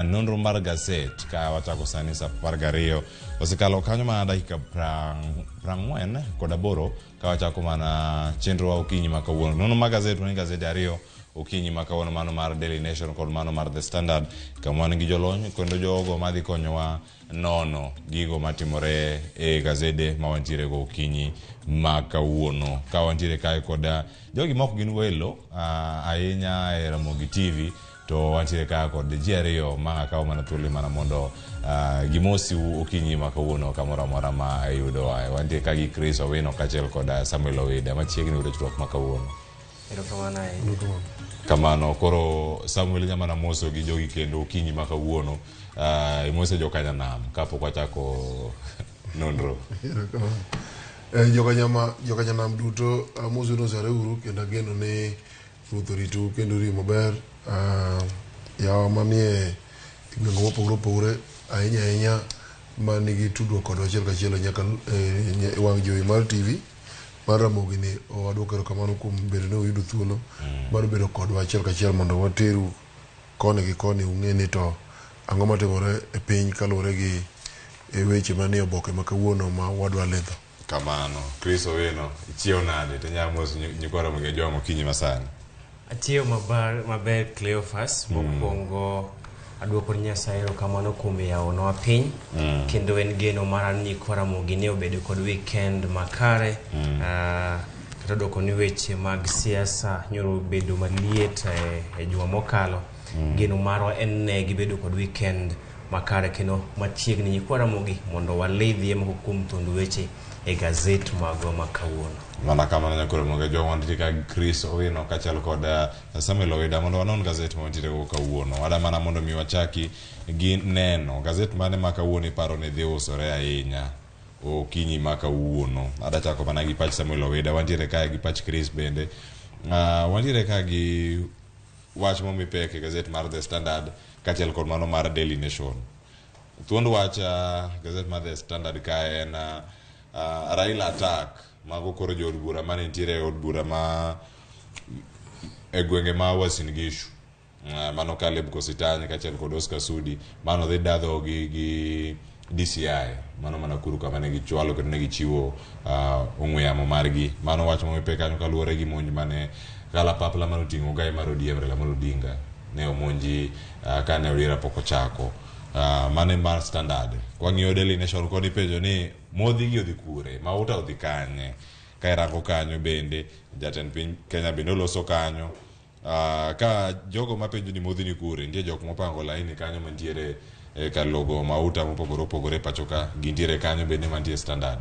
Nonro mar gaset ka wachako sani saa 12 osekalo kanyo mana dakika 48 ka wachako mana chenro wa okinyi ma kawuono. Nonro mar gaset wan gi gazede ariyo okinyi ma kawuono mano mar Daily Nation kod mano mar The Standard kama wan gi jolony kendo jogo madhi konyowa nono gigo matimore e gazede ma wantiere go okinyi ma kawuono. Ka wantiere kae kod jogi mok gin welo ahinya e Ramogi TV To wantiere ka kod ji ariyo ma akawo mana thuolo mana mondo gimosi okinyi ma kawuono kamoro amora ma iyudowae. Wantie ka gi Chris Owino kaachiel kod Samuel Owida machiegni yudo chruok ma kawuono. Erokamano ahinya. Kamano koro Samuel inya mana moso gi jogi kendo okinyi ma kawuono. Imose jokanyanam kapok wachako nonro. Erokamano. Jokanyanam duto amosu nosareuru kendo ageno ni Ruoth oritu kendo oriu maber. Yawa manie gwenge mopogore opogore ahinya ahinya manigi tudruok kodwa achiel kachiel nyaka e wang' jowi mar TV mar Ramogi ni waduoko erokamano kuom bedo ni uyudo thuolo mar bedo kodwa achiel kachiel mondo wateru koni gi koni ung'e ni to ang'o matimore e piny kaluwore gi weche manie oboke ma kawuono ma wadwa lidho. Kamano. Chris Owino, ichiew nade? To inyalo mos nyikwa Ramogi Ojwang' okinyi masani. Achiew maber, maber Cleophas. Mokwongo aduoko ne Nyasaye erokamano kuom yawonwa piny. Kendo en geno mara ni nyikwa Ramogi ne obedo kod weekend makare. Kata dwoko ni weche mag siasa nyoro obedo maliet e juma mokalo. Geno marwa en ne gibedo kod weekend makare kendo machiegni nyikwa Ramogi mondo walidhie moko kuom thund weche e gazet magwa ma kawuono. Mana kamano nyakoro Ramogi Ojwang' wantie ka gi Chris Owino kaachiel kod Samuel Owida mondo wanon gazet ma wantiere go kawuono. Wada mana mondo mi wachaki gi neno gazet mane ma kawuono iparo ni dhi usore ahinya okinyi ma kawuono. Ada chako mana gi pach Samuel Owida, wantiere kae gi pach Chris bende. Wantiere ka gi wach momi pek e gazet mar The Standard kaachiel kod mano mar Daily Nation. Thuond wach gazet mar The Standard ka en Raila attack mago koro jood bura mane nitiere e od bura ma e gwenge ma Uasin Gishu. Mano Caleb Kositany kaachiel kod Oscar Sudi mano dhi dadho gi DCI mano mana Nakuru kama ne gichwalo kendo ne gichiwo ong'we yamo margi. Mano wach momi pek kanyo kaluwore gi monj mane kalapapla mane oting'o ogai mar ODM Raila Amolo Odinga ne omonji kane Odira pok ochako. Mano e mar Standard. Kwang'iyo Daily Nation koni ipenjo ni modhi gi odhi kure, mauta odhi kanye? Ka irango kanyo bende jatend piny Kenya bende oloso kanyo. Ka jogo mapenjo ni modhi ni kure, nitie jok mopango laini kanyo mantiere e kar logo mauta mopogore opogore e pacho ka, gintiere kanyo bende mantie Standard.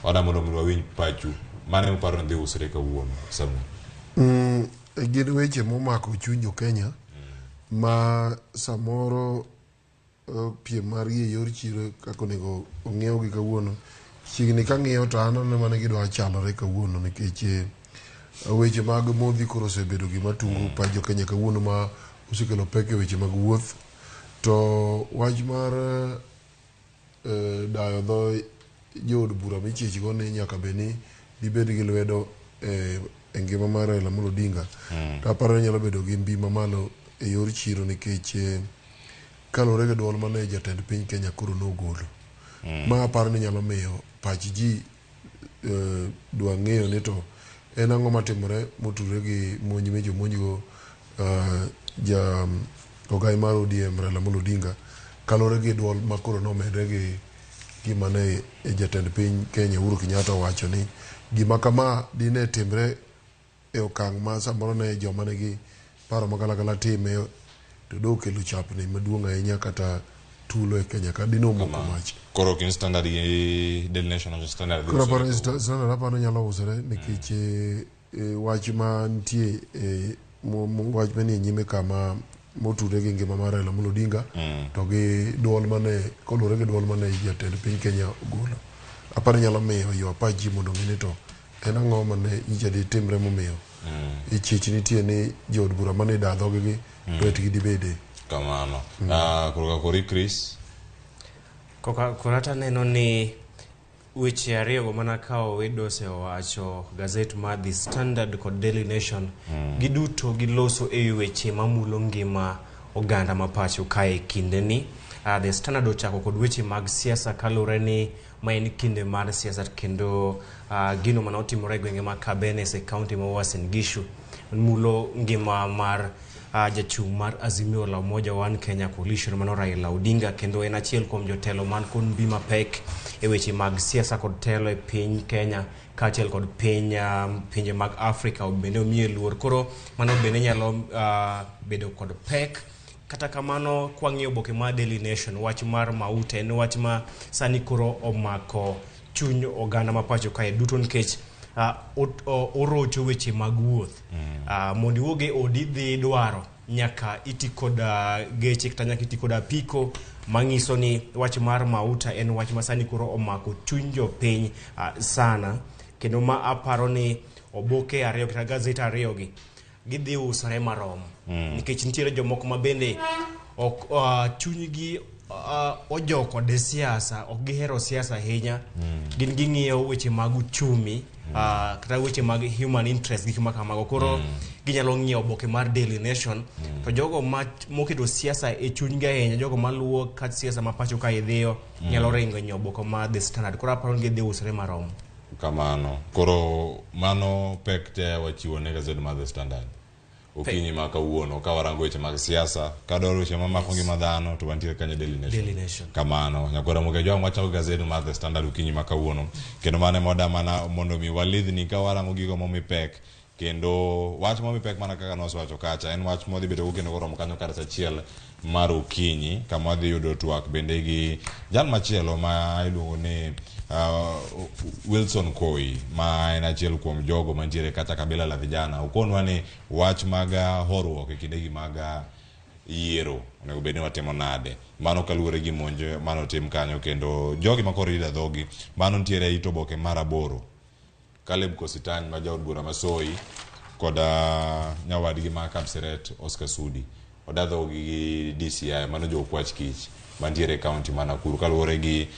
Wada mondo mi wawinj pachu. Mane uparo ni dhi usre kawuono, Samuel? Gin weche momako chuny jo Kenya ma samoro piem margi e yor chiro kaka onego ong'iewgi kawuono. Chiegni kang'iyo to an aneno mana gidwa chalore kawuono nikech weche mag modhi koro osebedo gima tungo pach jo Kenya kawuono ma osekelo pek e weche mag wuoth. To wach mar dayo dho jood bura michich go ni nyaka bed ni gibed gi lwedo e ngima mar Raila Amolo Odinga to aparo ni nyalo bedo gi mbi mamalo e yor chiro nikech kaluwore gi duol mane jatend piny Kenya koro nogolo. Ma aparo ni nyalo miyo pach ji dwa ng'eyo ni to en ang'o matimore motudore gi monj micho monjgo ja ogai mar ODM Raila Amolo Odinga kaluwore gi duol ma koro nomedre gi gima ne jatend piny Kenya Uhuru Kenyatta owacho ni gima kama dine timre e okang' ma samoro ne joma nigi paro magalagala time to dokelo chapni maduong' ahinya kata tulo e Kenya ka dine omoko mach. Koro ok in Standard gi Daily Nation wacho Standard dhi Koro usore aparo ni kawuono. Standard aparo nyalo usore nikech wach mantie wach manie nyime kama motudre gi ngima mar Raila Amolo Odinga to gi duol mane koluwore gi duol mane jatend piny Kenya ogolo. Aparo nyalo miyo ywa pach ji mondo ong'e ni to en ang'o mane nyicha ditimre momiyo ichich nitie ni jood bura mane daa dhoggi lwetgi dibede. Kamano. Koro ka kori Chris. Koka koro ata neno ni weche ariyogo mana ka Owido osewacho gazet mar The Standard kod Daily Nation giduto giloso e wi weche mamulo ngima oganda ma pacho kae kindeni. The Standard ochako kod weche mag siasa kaluwore ni ma en kinde mar siasa kendo gino mane otimore e gwenge ma Kabenes e kaunti ma Uasin Gishu mulo ngima mar jachung' mar Azimio la Umoja One Kenya Coalition mano Raila Odinga kendo en achiel kuom jotelo man kod mbi mapek e weche mag siasa kod telo e piny Kenya kaachiel kod piny pinje mag Afrika bende omiye luor. Koro mano bende nyalo bedo kod pek. Kata kamano kwang'iyo oboke mar Daily Nation, wach mar mauta en wach ma sani koro omako chuny oganda ma pacho kae duto nikech orocho weche mag wuoth. Mondo iwuog e odi idhi dwaro nyaka iti kod geche kata nyaka iti kod apiko mang'iso ni wach mar mauta en wach ma sani koro omako chuny jopiny sana kendo ma aparo ni oboke ariyo kata gazet ariyo gi gidhi usore marom nikech nitiere jomoko ma bende ok chunygi ojok kod siasa ok gihero siasa ahinya gin ging'iyo weche mag uchumi kata weche mag human interest gik ma kamago koro ginyalo ng'iyo oboke mar Daily Nation to jogo ma moketo siasa e chunygi ahinya jogo maluwo ka siasa ma pacho kae dhiyo nyalo ringo nyiewo oboke mar The Standard koro aparo ni gidhi usore marom. Kamano. Koro mano pek te wachiwo ne gazet mar The Standard. Okinyi ma kawuono ka warango weche mag siasa, kadwaro weche mamako ngima dhano to wantiere kanyo Daily Nation. Daily Nation. Kamano. Nyakwara Mogejo wachako gazet mar The Standard okinyi ma kawuono. Kendo mano ema mana mondo mi walidhni ka warango gigo momi pek. Kendo wach momi pek mana kaka nosewacho kacha en wach modhi bedo go kendo koromo kanyo kar saa achiel mar okinyi kama wadhi yudo twak bende gi jal machielo ma iluongo ni Wilson Koi ma en achiel kuom jogo mantiere kata kabila la vijana okonwa ni wach mag horuok e kindegi mag yiero onego bed ni watimo nade mano kaluwore gi monj manotim kanyo kendo jogi makoro ida dhogi mano nitiere e it oboke mar 8 Caleb Kositany ma jaod bura ma Soi kod nyawadgi ma Kapseret Oscar Sudi oda dhogi gi DCI mano jo okwach kich mantiere e kaunti ma Nakuru kaluwore gi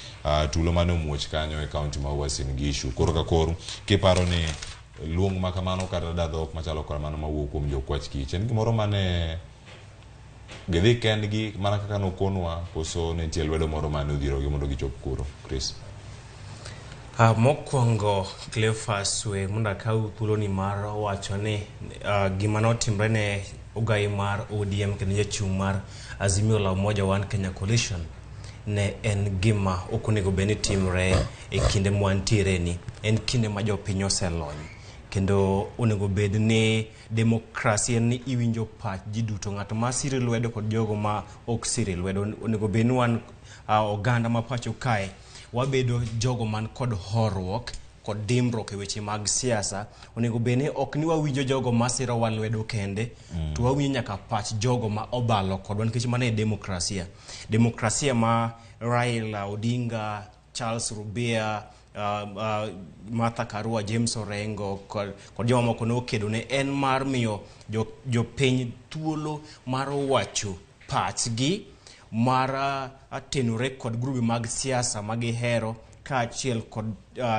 tulo mane omuoch kanyo e kaunti ma Uasin Gishu. Koro ka koro kiparo ni luong ma kamano kata da dhok machalo kamano mawuok kuom jo okwach kich en gimoro mane gidhi kendgi mana kaka nokonwa koso ne nitie lwedo moro mane odhirogi mondo gichop kuro Chris? Mokwongo Cleophas we mondo akaw thuoloni mar wacho ni gima notimre ne ogai mar ODM kendo jachung' mar Azimio la Umoja One Kenya Coalition ne en gima ok onego bed ni timre e kinde mwantiere ni. En kinde ma jopiny oselony kendo onego bed ni demokrasia en ni iwinjo pach ji duto ng'at ma siri lwedo kod jogo ma ok siri lwedo onego bed ni wan oganda ma pacho kae wabedo jogo man kod horuok kod dimbruok e weche mag siasa onego bed ni ok ni wawinjo jogo ma sirowa lwedo kende to wawinjo nyaka pach jogo ma obalo kodwa nikech mano e demokrasia. Demokrasia ma Raila Odinga, Charles Rubia, Martha Karua, James Orengo kod jomamoko nokedo ne en mar miyo jopiny thuolo mar wacho pachgi mar tenore kod grube mag siasa ma gihero kaachiel kod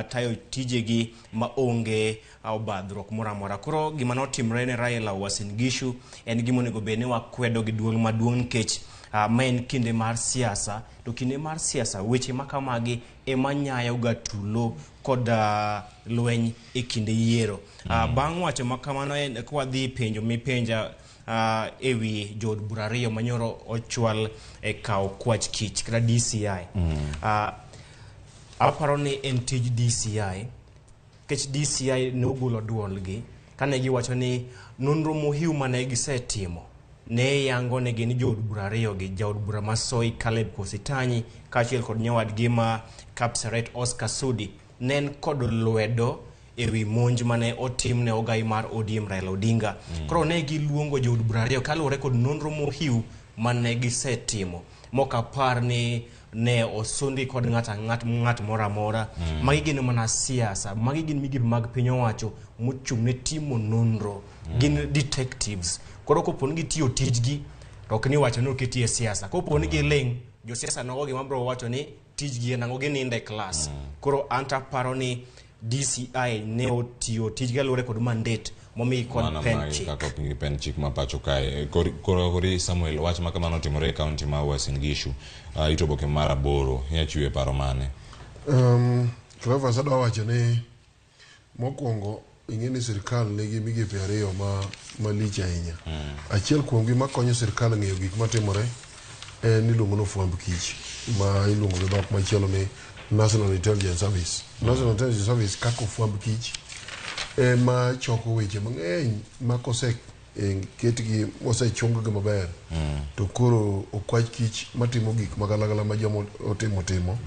tayo tijegi ma onge obadhruok moro amora. Koro gima notimre ne Raila Uasin Gishu en gima onego bed ni wakwedo gi duol maduong' nikech ma en kinde mar siasa to kinde mar siasa weche ma kamagi ema nyayo ga tulo kod lweny e kinde yiero. Bang' wacho ma kamano en kwadhi penjo mipenja ewi jood bura ariyo manyoro ochwal e kawo kwach kich kata DCI. Aparo ni en tij DCI nikech DCI nogolo duolgi kane giwacho ni nonro mohiu mane gisetimo ne yango negi ni jood bura ariyo gi jaod bura ma Soi Caleb Kositanyi kaachiel kod nyawadgi ma Kapseret Oscar Sudi ne en kod lwedo ewi monj mane otim ne ogai mar ODM Raila Odinga. Koro ne giluongo jood bura ariyo kaluwore kod nonro mohiu mane gisetimo mok apar ni ne osundi kod ng'at moro amora. Magi gin mana siasa, magi gin migepe mag piny owacho mochung' ne timo nonro. Gin detectives. Koro kopo ni gitiyo tijgi to ok ni wacho ni oketie siasa. Kopo ni giling', josiasa nogo gima biro wacho ni tijgi en ang'o ginindo e klas. Koro an to aparo ni DCI ne otiyo tijgi kaluwore kod mandate momi kod Mana pen magi chik. kaka opingi pen chik ma pacho kae. Koro kori Samuel, wach ma kamano otimore e kaunti ma Uasin Gishu. Ito oboke mar 8, inya chiwe paro mane? Cleophas, adwa wacho ni mokwongo ing'e ni sirikal nigi migepe ariyo malich ahinya. Achiel kuomgi makonyo sirikal ng'eyo gik matimore en iluongo ni ofwamb kich, ma iluongo gi dhok machielo ni National Intelligence Service. National Intelligence Service kaka ofwamb kich ema choko weche mang'eny ma kose ketgi mosechung gi maber to koro okwach kich matimo gik magalagala ma joma otimo timo,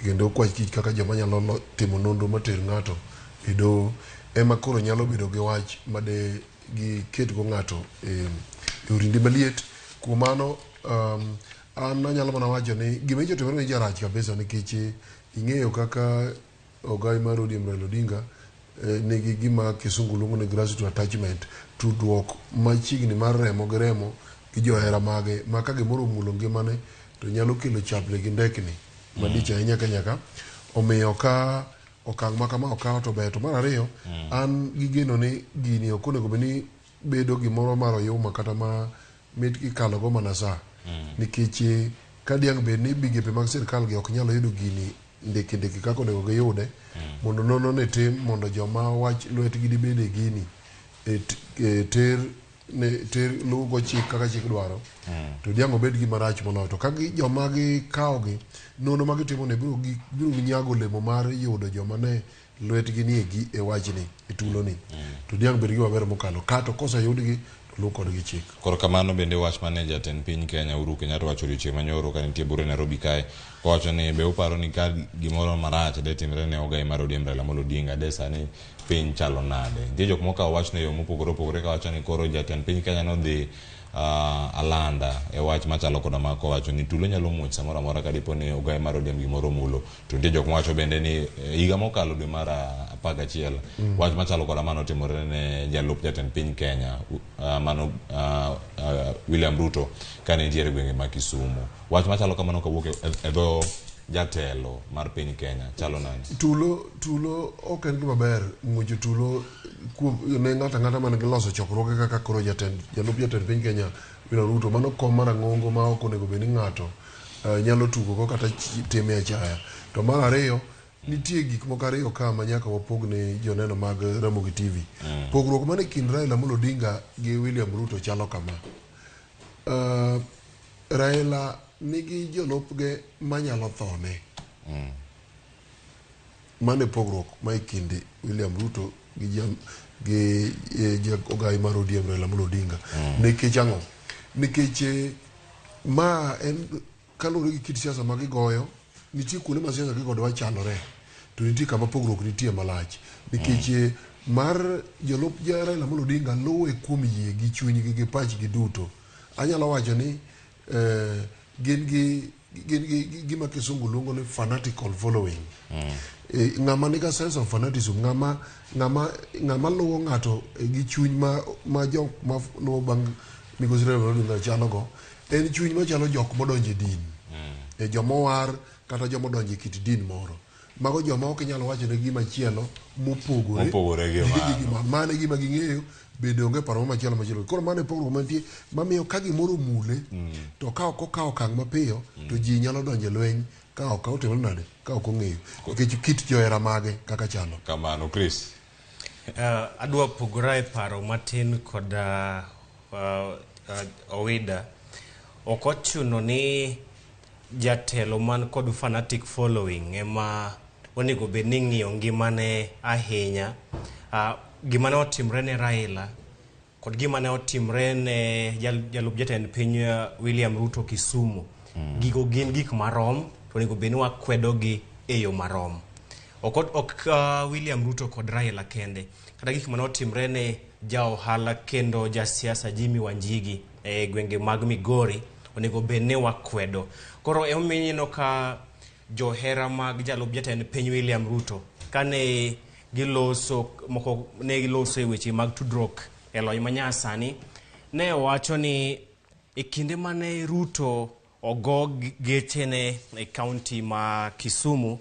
kendo okwach kich kaka joma nyalo timo nonro mater ng'ato e doho ema koro nyalo bedo gi wach made giketgo ng'ato e orindi maliet. Kuom mano an anyalo mana wacho ni gima nyocha otimore ni jarach kabisa, nikech ing'eyo kaka ogai mar ODM Raila Odinga nigi gima kisungu luongo ni grassroots attachment, tudruok machiegni mar remo gi remo gi johera mage, ma ka gimoro omulo ngimane to nyalo kelo chapni gi ndekni malich ahinya Kenya ka. Omiyo ka okang' ma kama okaw to ber. To mar ariyo, an gi geno ni gini ok onego bed ni bedo gimoro mar oyuma kata ma mit ikalo go mana sa, nikech ka diang' bed ni migepe mag sirikal gi ok nyal yudo gini ndiki ndiki kaka onego giyude, mondo nonro ni tim mondo joma wach lwetgi dibed e gini ter ne ter luwo chik kaka chik dwaro, to diang' obed gima rach moloyo. To ka gi joma gikawo gi nonro ma gitimo ne biro nyago olemo mar yudo joma ne lwetgi ni e wachni e tuloni, to diang' bed gima ber mokalo kato koseyudgi to luw kodgi chik. Koro kamano bende wach mane jatend piny Kenya Uhuru Kenyatta wacho odiochieng' manyoro ka nitie bura e Nairobi kae, kowacho ni be uparo ni ka gimoro marach de timre ne ogai mar ODM Raila Amolo Odinga de sani piny chalo nade? Nitie jok mokawo wachno e yo mopogore opogore kawacho ni koro jatend piny Kenya nodhi alanda e wach machalo koda ma kowacho ni tulo nyalo muoch samoro amora ka dipo ni ogai mar ODM gimoro omulo. To nitie jok mawacho bende ni higa mokalo dwe mar 11 wach machalo koda mano otimore ne jalup jatend piny Kenya mano William Ruto kane nitiere e gwenge ma Kisumu. Wach machalo kamano kawuok e dho jatelo mar piny Kenya chalo nade? Tulo ok en gima ber muocho tulo kuom ne ng'ato ang'ata man gi loso chokruoge kaka koro jalup jatend piny Kenya William Ruto. Mano kom marang'ongo ma ok onego bed ni ng'ato nyalo tugo go kata time achaya. To mar ariyo, nitie gik moko ariyo ka ma nyaka wapog ne joneno mag Ramogi TV. Pogruok man e kind Raila Amolo Odinga gi William Ruto chalo kama. Raila nigi jolupge manyalo thone. Mano e pogruok ma e kind William Ruto gi ogai mar ODM Raila Amolo Odinga. Nikech ang'o? Nikech ma en kaluwore gi kit siasa ma gigoyo, nitie kuonde ma siasa gigo dwa chalore, to nitie kama pogruok nitie malach. Nikech mar jolup Raila Amolo Odinga luwe kuom yie gi chunygi gi pachgi duto. Anyalo wacho ni gin gi gima kisungu luongo ni fanatical following. Ng'ama nigi sense of fanatism, ng'ama luwo ng'ato gi chuny ma jok ma luwo bang' migosi Raila Amolo Odinga chalo go, en chuny machalo jok modonjo e din. Joma owar kata joma odonjo e kit din moro. Mago joma ok inyal wacho ne gima chielo mopogore gi mano. Mano e gima ging'eyo, bende onge paro machielo machielo. Koro mano e pogruok mantie mamiyo ka gimoro omule, to ka ok okawo okang' mapiyo, to ji nyalo donjo e lweny ka ok otimore nade, ka ok ong'eyo. Nikech kit johera mage kaka chalo. Kamano, Chris. Adwa pogora e paro matin kod Owida. Ok ochuno ni jatelo man kod fanatic following ema onego bed ni ng'iyo ngimane ahinya. Gima ne otimre ne Raila kod gima ne otimre ne jalup jatend piny William Ruto Kisumu, gigo gin gik marom, to onego bed ni wakwedo gi e yo marom. Ok William Ruto kod Raila kende, kata gik mane otimre ne ja ohala kendo jasiasa Jimmy Wanjigi e gwenge mag Migori onego bed ni wakwedo. Koro emomiyo ineno ka johera mag jalup jatend piny William Ruto kane giloso moko, ne giloso e weche mag tudruok e lony manyasani, ne owacho ni e kinde mane Ruto ogo gechene e kaunti ma Kisumu,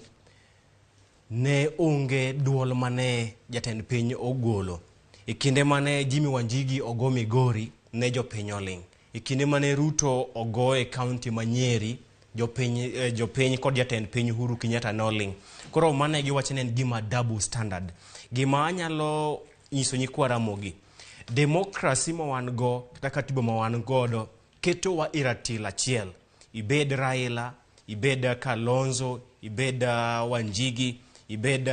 ne onge duol mane jatend piny ogolo. E kinde mane Jimmy Wanjigi ogo Migori, ne jopiny oling'. E kinde mane Ruto ogo e kaunti ma Nyeri, jopiny, jopiny kod jatend piny Uhuru Kenyatta ne oling'. Koro mano e giwacho ni en gima double standard. Gima anyalo nyiso nyikwa Ramogi, demokrasi ma wan go kata katiba ma wan godo ketowa e ratil achiel. Ibed Raila, ibed Kalonzo, ibed Wanjigi, ibed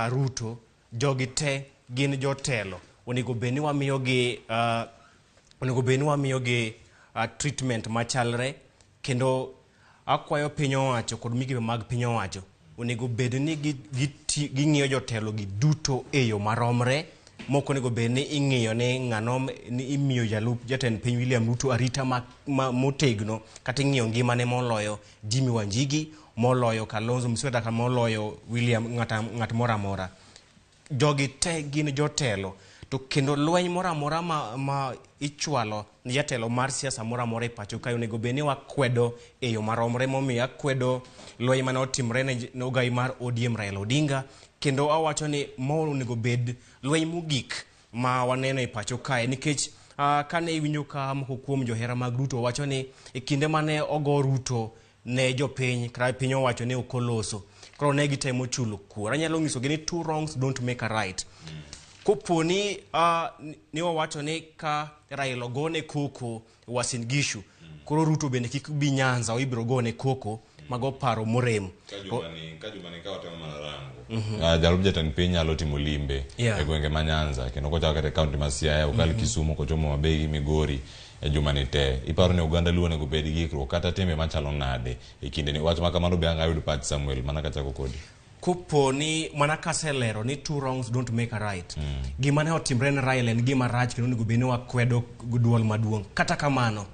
Ruto, jogi te gin jotelo. Onego bed ni wamiyogi onego bed ni wamiyogi treatment machalre kendo akwayo piny owacho kod migepe mag piny owacho onego bed ni ging'iyo jotelo gi duto e yo maromre mok onego bed ni ing'iyo ni ng'ano ni imiyo jalup jatend piny William Ruto arita ma motegno kata ing'iyo ngimane moloyo Jimmy Wanjigi moloyo Kalonzo Musyoka kata moloyo William ng'at moro amora. Jogi te gin jotelo to kendo lweny moro amora ma ichwalo ni jatelo mar siasa moro amora e pacho kae onego bed ni wakwedo e yo maromre. Momiyo akwedo lweny mane otimre ne ogai mar ODM Raila Odinga, kendo awacho ni ma onego bed lweny mogik ma waneno e pacho kae nikech kane iwinjo ka moko kuom johera mag Ruto wacho ni e kinde mane ogo Ruto ne jopiny kata piny owacho ne ok oloso, koro ne gitemo chulo kuor. Anyalo nyisogi ni two wrongs don't make a right. Kopo ni ni wawacho ni ka Raila ogone koko Uasin Gishu, koro Ruto bende kik bi Nyanza ibiro gone koko, mago paro morem. Ka jumani ka watemo mana rango, jalup jatend piny nyalo timo limbe e gwenge ma Nyanza kendo kochako kata e kaunti ma Siaya okal Kisumu kochomo Mabei gi Migori e jumani te. Iparo ni oganda Luo onego bed gi ikruok kata timbe machalo nade e kindeni? Wach ma kamano be ang' ayud pach Samuel mana kachako kodi. Kopo ni mana kaselero ni two wrongs don't make a right. Gima ne otimre ne Raila en gima rach kendo onego bed ni wakwedo gi duol maduong'. Kata kamano,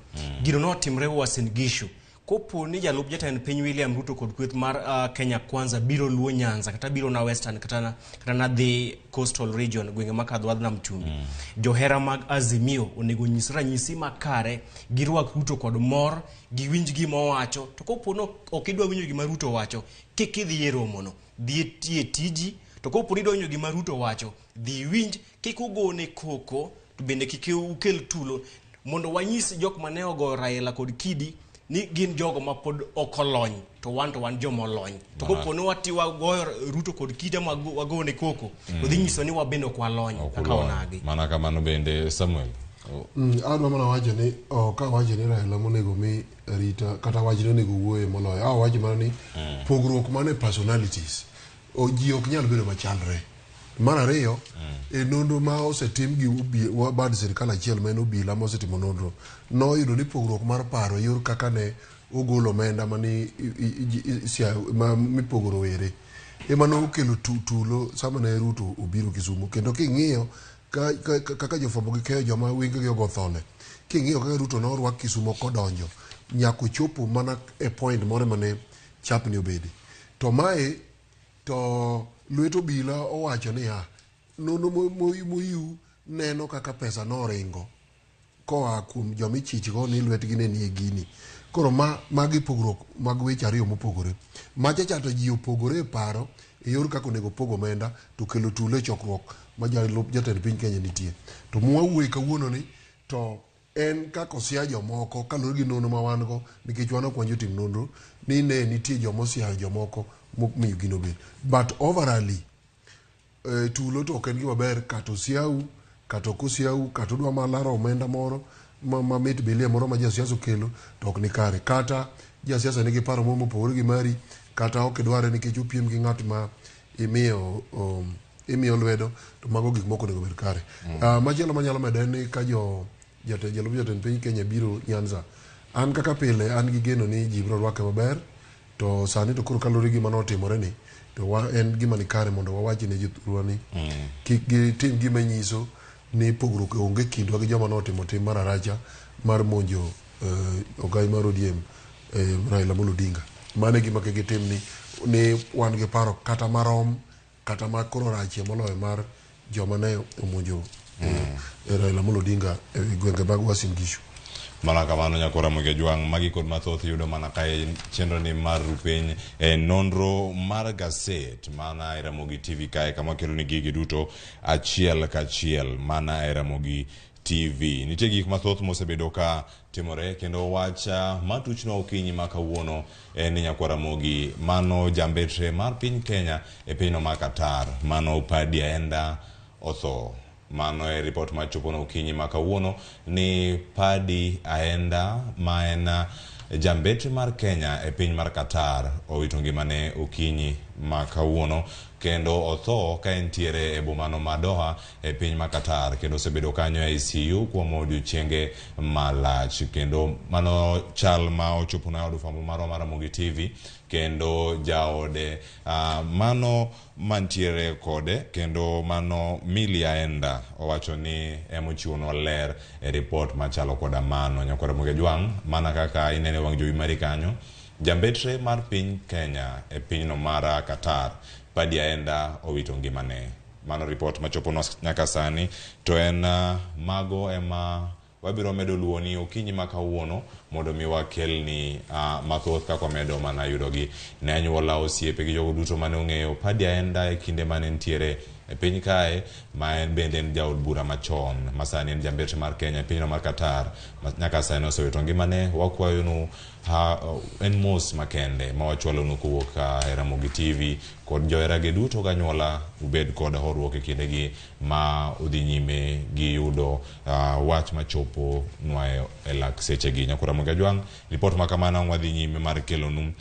gino ne otimre Uasin Gishu. Kopo ni jalup jatend piny William Ruto kod kweth mar Kenya Kwanza biro luo Nyanza kata biro na Western kata na dhi Coastal Region gwenge ma Kadwadh Nam Chumbi. Johera mag Azimio onego nyis ranyisi makare, girwak Ruto kod mor, giwinj gima owacho. To kopo ni ok idwa winjo gima Ruto owacho, kik idhi e romono, dhi e tiji. To kopo ni idwa winjo gima Ruto wacho, dhi iwinj, kik ugone koko, to bende kik ukel tulo, mondo wanyis jok mane ogoyo Raila kod kidi ni gin jogo ma pod ok olony, to wan joma olony. To kopo ni wagoyo Ruto kod kidi ma wagone koko, to dhi nyiso ni wabende ok walony kaka onagi. Mana kamano bende Samuel. Adwa mana wacho ni ok awacho ni Raila monego mi arita kata wachne onego wuoye moloyo. Awacho mana ni pogruok mane personalities ji ok nyal bedo machalre. Mar ariyo, e nonro ma osetim gi bad sirikal achiel ma en obila ma osetimo nonro, noyudo ni pogruok mar paro e yor kaka ne ogolo omenda mani ma mipogo rowere ema nokelo tulo sama ne Ruto obiro Kisumu. Kendo king'iyo kaka jofwambo gi keyo joma wengegi ogo thole, king'iyo kaka Ruto norwak Kisumu kodonjo nyaka ochopo mana e point moro mane chapni obede. To mae to lwet obila owacho niya, nonro moyu neno kaka pesa noringo koa kuom joma ichichgo ni lwetgi ne nie gini. Koro magi pogruok mag weche ariyo mopogore. Macha cha to ji opogore e paro e yor kaka onego pog omenda to kelo tulo e chokruok ma jalup jatend piny Kenya nitie. To mwawuoye kawuono ni to en kaka osia jomoko kaluwore gi nonro ma wan go nikech wan ok wan jotim nonro ni ne nitie joma osiayo jomoko momiyo gino obet. But overally tulo to ok en gima ber kata osiau kata ok osiau kata odwa mana laro omenda moro ma mit bilie moro ma jasiasa okelo to ok ni kare. Kata jasiasa nigi paro moro mopogore gi mari kata ok idware nikech opiem gi ng'at ma imiyo lwedo to mago gik moko onego bed kare. Machielo manyalo medo en ni ka jalup jatend piny Kenya biro Nyanza, an kaka pile an gi geno ni ji biro rwake maber to sani to koro kaluwore gi gima notimore ni to en gima ni kare mondo wawach ne jothurwa ni kik gitim gima nyiso ni pogruok onge kindwa gi joma notimo tim mar aracha mar monjo ogai mar ODM Raila Amolo Odinga. Mano e gima kik gitim ni wan gi paro kata marom kata ma koro rachie moloyo mar joma ne omonjo Raila Amolo Odinga e gwenge mag Uasin Gishu. Mana kamano nyakora Ramogi Ajwang', magi kod mathoth yudo mana kae chenro ni mar rupiny e nonro mar gaset mana e Ramogi TV kae kama kelo ni gigi duto achiel kachiel mana e Ramogi TV. Nitie gik mathoth mosebedo ka timore kendo wach matuchno okinyi ma kawuono en ni nyakwar Ramogi mano jambetre mar piny Kenya e pinyno ma Qatar mano Paddy Aenda otho. Mano e ripot machopo okinyi ma kawuono ni Paddy Aenda ma en jambetre mar Kenya e piny mar Qatar owito ngimane okinyi ma kawuono kendo otho ka entiere e bomano ma Doha e piny ma Qatar kendo osebedo kanyo e ICU kuom odiochienge malach kendo mano chal ma ochopo na od fwambo marwa mar Ramogi TV kendo jaode mano mantiere kode kendo mano Milly Aenda owacho ni emochiwonwa ler e ripot machalo koda mano. Nyakwar Ramogi Ajwang' mana kaka inene wang' jowi mari kanyo jambetre mar piny Kenya e pinyno mar Qatar Paddy Aenda owito ngimane. Mano ripot machoponwa nyaka sani to en mago ema wabiro medo luwoni okinyi ma kawuono mondo mi wakelni mathoth kaka wamedo mana yudogi ne anyuola, osiepe gi jogo duto mane ong'eyo Paddy Aenda e kinde mane entiere e piny kae ma en bende en jaod bura machon ma sani en jambetre mar Kenya e pinyno mar Qatar ma nyaka sani osewito ngimane. Wakwayonu en mos makende ma wachwalonu kowuok e Ramogi TV kod joherage duto ganyuola ubed kod horuok e kindegi ma udhi nyime gi yudo wach machopo nwa e lak sechegi. Nyakwar Ramogi Ajwang', ripot ma kamano wadhi nyime mar kelonu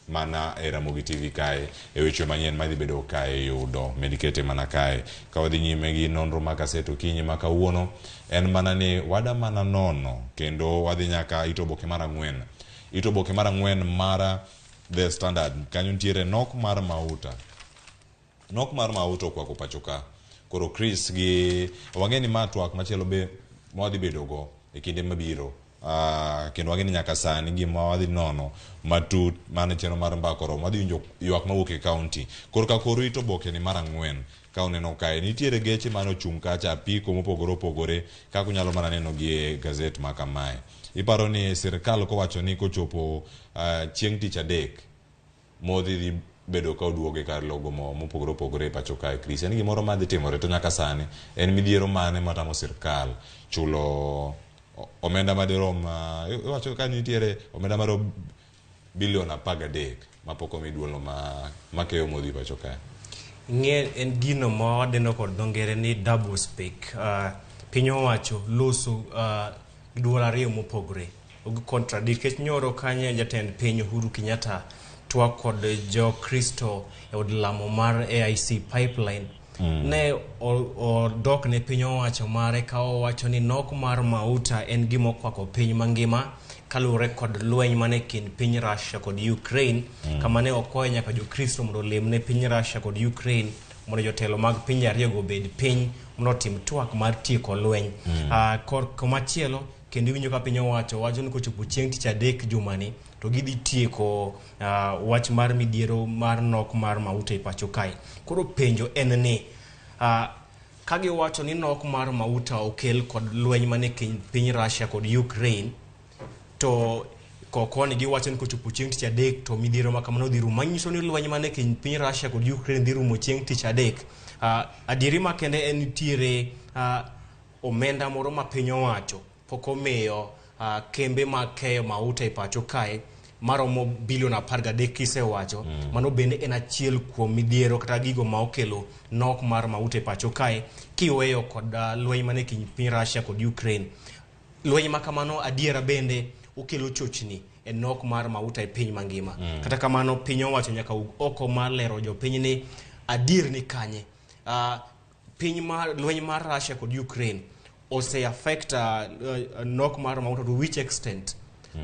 mana e Ramogi TV kae e weche manyien madhi bedo kae yudo med kete mana kae. Ka wadhi nyime gi nonro mag gaset okinyi ma kawuono en mana ni wada mana nono kendo wadhi nyaka it oboke mar ang'wen. It oboke mar ang'wen mar The Standard kanyo nitiere nok mar mauta. Nok mar mauta okwako pacho ka. Koro Chris gi wang'e ni ma twak machielo be mwadhi bedo go e kinde mabiro. Kendo wang'e ni nyaka sani gima wadhi nono matut mana chenro mar mbaka oromo wadhi winjo ywak mawuok e kaunti. Korka koro it oboke ni mar ang'wen ka uneno kae nitiere geche mane ochung' kacha apiko mopogore opogore kaka unyalo mana neno gi e gazet ma kamae. Iparo ni sirkal kowacho ni kochopo chieng' tich adek modhi dhi bedo ka oduogo e kar logo mo mopogore opogore e pacho kae. Chris, en gimoro madhi timore to nyaka sani en midhiero mane matamo sirkal chulo omenda madirom iwacho ka nitiere omenda marom bilion 13 mapok omi duolno makeyo modhi pacho kae. Ing'e en gino ma wadendo kod dho ngere ni double speak. Piny owacho loso duol ariyo mopogore. Contradict nikech nyoro kanyo jatend piny Uhuru Kenyatta twak kod jo Kristo e od lamo mar AIC Pipeline. Ne odok ne piny owacho mare ka owacho ni nok mar mauta en gima okwako piny mangima kaluwore kod lweny mane kind piny Russia kod Ukraine. Kama ne okwayo nyaka jokristo mondo olem ne piny Russia kod Ukraine mondo jotelo mag pinje ariyogo obed piny mondo otim twak mar tieko lweny. Komachielo kendo iwinjo ka piny owacho wacho ni kochopo chieng' tich adek jumani to gidhi tieko wach mar midhiero mar nok mar mauta e pacho kae. Koro penjo en ni ka giwacho ni nok mar mauta okel kod lweny mane kind piny Russia kod Ukraine to kokoni giwacho ni kochopo chieng' tich adek to midhiero ma kamano dhi rumo. Manyiso ni lweny mane kind piny Russia kod Ukraine dhi rumo chieng' tich adek. Adieri makende en nitiere omenda moro ma piny owacho pok omiyo kembe mag keyo mauta e pacho kae maromo bilion 13 kisewacho. Mano bende en achiel kuom midhiero kata gigo ma okelo nok mar mauta e pacho kae kiweyo kod lweny mane kind piny Russia kod Ukraine. Lweny ma kamano adiera bende okelo chochni e nok mar mauta e piny mangima. Kata kamano piny owacho nyaka oko mar lero jopiny ni adier ni kanye. Piny mar lweny mar Russia kod Ukraine ose affect nok mar mauta to which extent?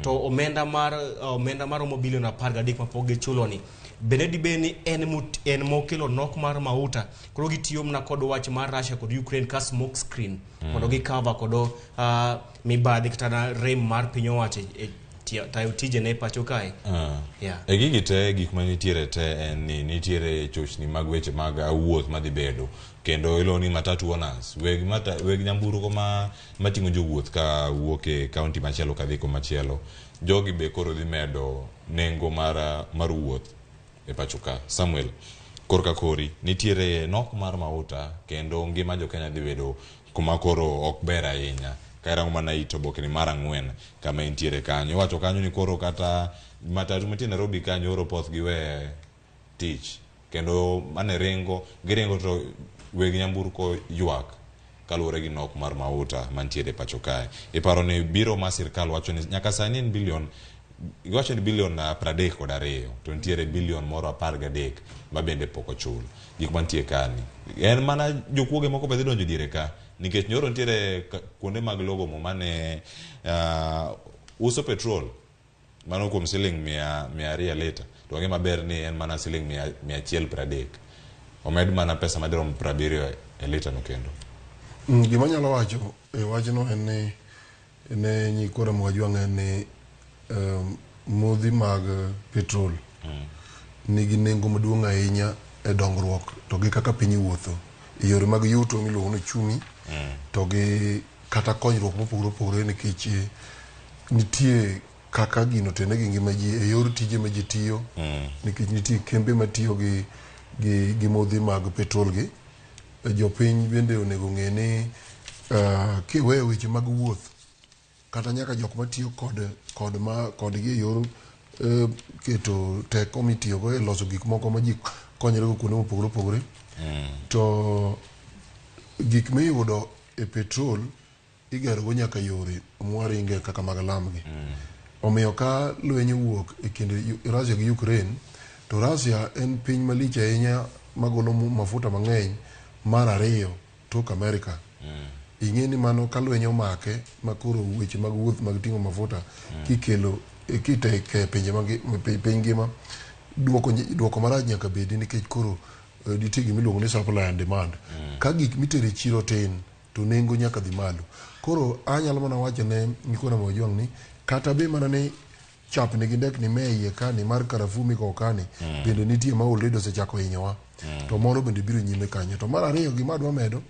To omenda mar omenda maromo bilion 13 mapok gichulo ni bende dibed ni en mokelo nok mar mauta. Koro gitiyo mana kod wach mar Russia kod Ukraine ka smoke screen mondo gicover kod mibadhi kata rem mar piny owacho e tayo tijene e pacho kae. Yeah. E gigi te, gik manitiere te en ni nitiere chochni mag weche mag wuoth madhi bedo kendo iluongo ni matatu owners, weg nyamburko mating'o jowuoth ka wuok e kaunti machielo kadhi kumachielo. Jogi be koro dhi medo nengo mar wuoth e pacho ka. Samuel, korka kori nitiere nok mar mauta kendo ngima jo Kenya dhi bedo kuma koro ok ber ahinya. Ka irango mana it obokeni mar 4 kama intiere kanyo, iwacho kanyo ni koro kata matatu mantie Nairobi kanyo oro poth giwe tich kendo mane ringo giringo to weg nyamburko ywak kaluwore gi nok mar mauta mantiere e pacho kae. Iparo ni biro ma sirkal wacho ni nyaka sani en bilion, giwacho ni bilion 32 to nitiere bilion moro 13 ma bende pok ochul. Gik mantie kani en mana jokuoge moko be dhi donjo diere ka nikech nyoro nitiere kuonde mag logo mo mane uso petrol mano kuom siling 200 lita to wang'e maber ni en mana siling 130, omed mana pesa madirom 70 e lita no kendo. Gima anyalo wacho e wachno en ni ne nyikwa Ramogi Ajwang' en ni modhi mag petrol nigi nengo maduong' ahinya e dongruok to gi kaka piny wuotho e yore mag yuto miluongo ni uchumi to gi kata konyruok mopogore opogore nikech nitie kaka gino otene gi ngima ji e yor tije ma ji tiyo nikech nitie kembe matiyo gi modhi mag petrol gi. Jopiny bende onego ng'e ni kiweyo weche mag wuoth kata nyaka jok matiyo kodgi e yor keto teko mitiyogo e loso gik moko ma ji konyorego kuonde mopogore opogore to gik miyudo e petrol igerogo nyaka yore mwaringe kaka mag lam gi. Omiyo ka lweny owuok e kind Russia gi Ukraine, to Russia en piny malich ahinya magolo mafuta mang'eny mar ariyo tok Amerika. Ing'e ni mano ka lweny omake ma koro weche mag wuoth mag ting'o mafuta kikelo kiteke pinje mag piny ngima, duoko marach nyaka bedi nikech koro nitie gima iluongo ni supply and demand. Ka gik mitero e chiro tin to nengo nyaka dhi malo. Koro anyalo mana wacho ne nyikwa Ramogi Ajwang' ni kata be mana ni chapni gi ndekni me iye kani mar karafuu mikowo kani bende nitie ma already osechako hinyowa. To moro bende biro nyime kanyo. To mar ariyo gima adwa medo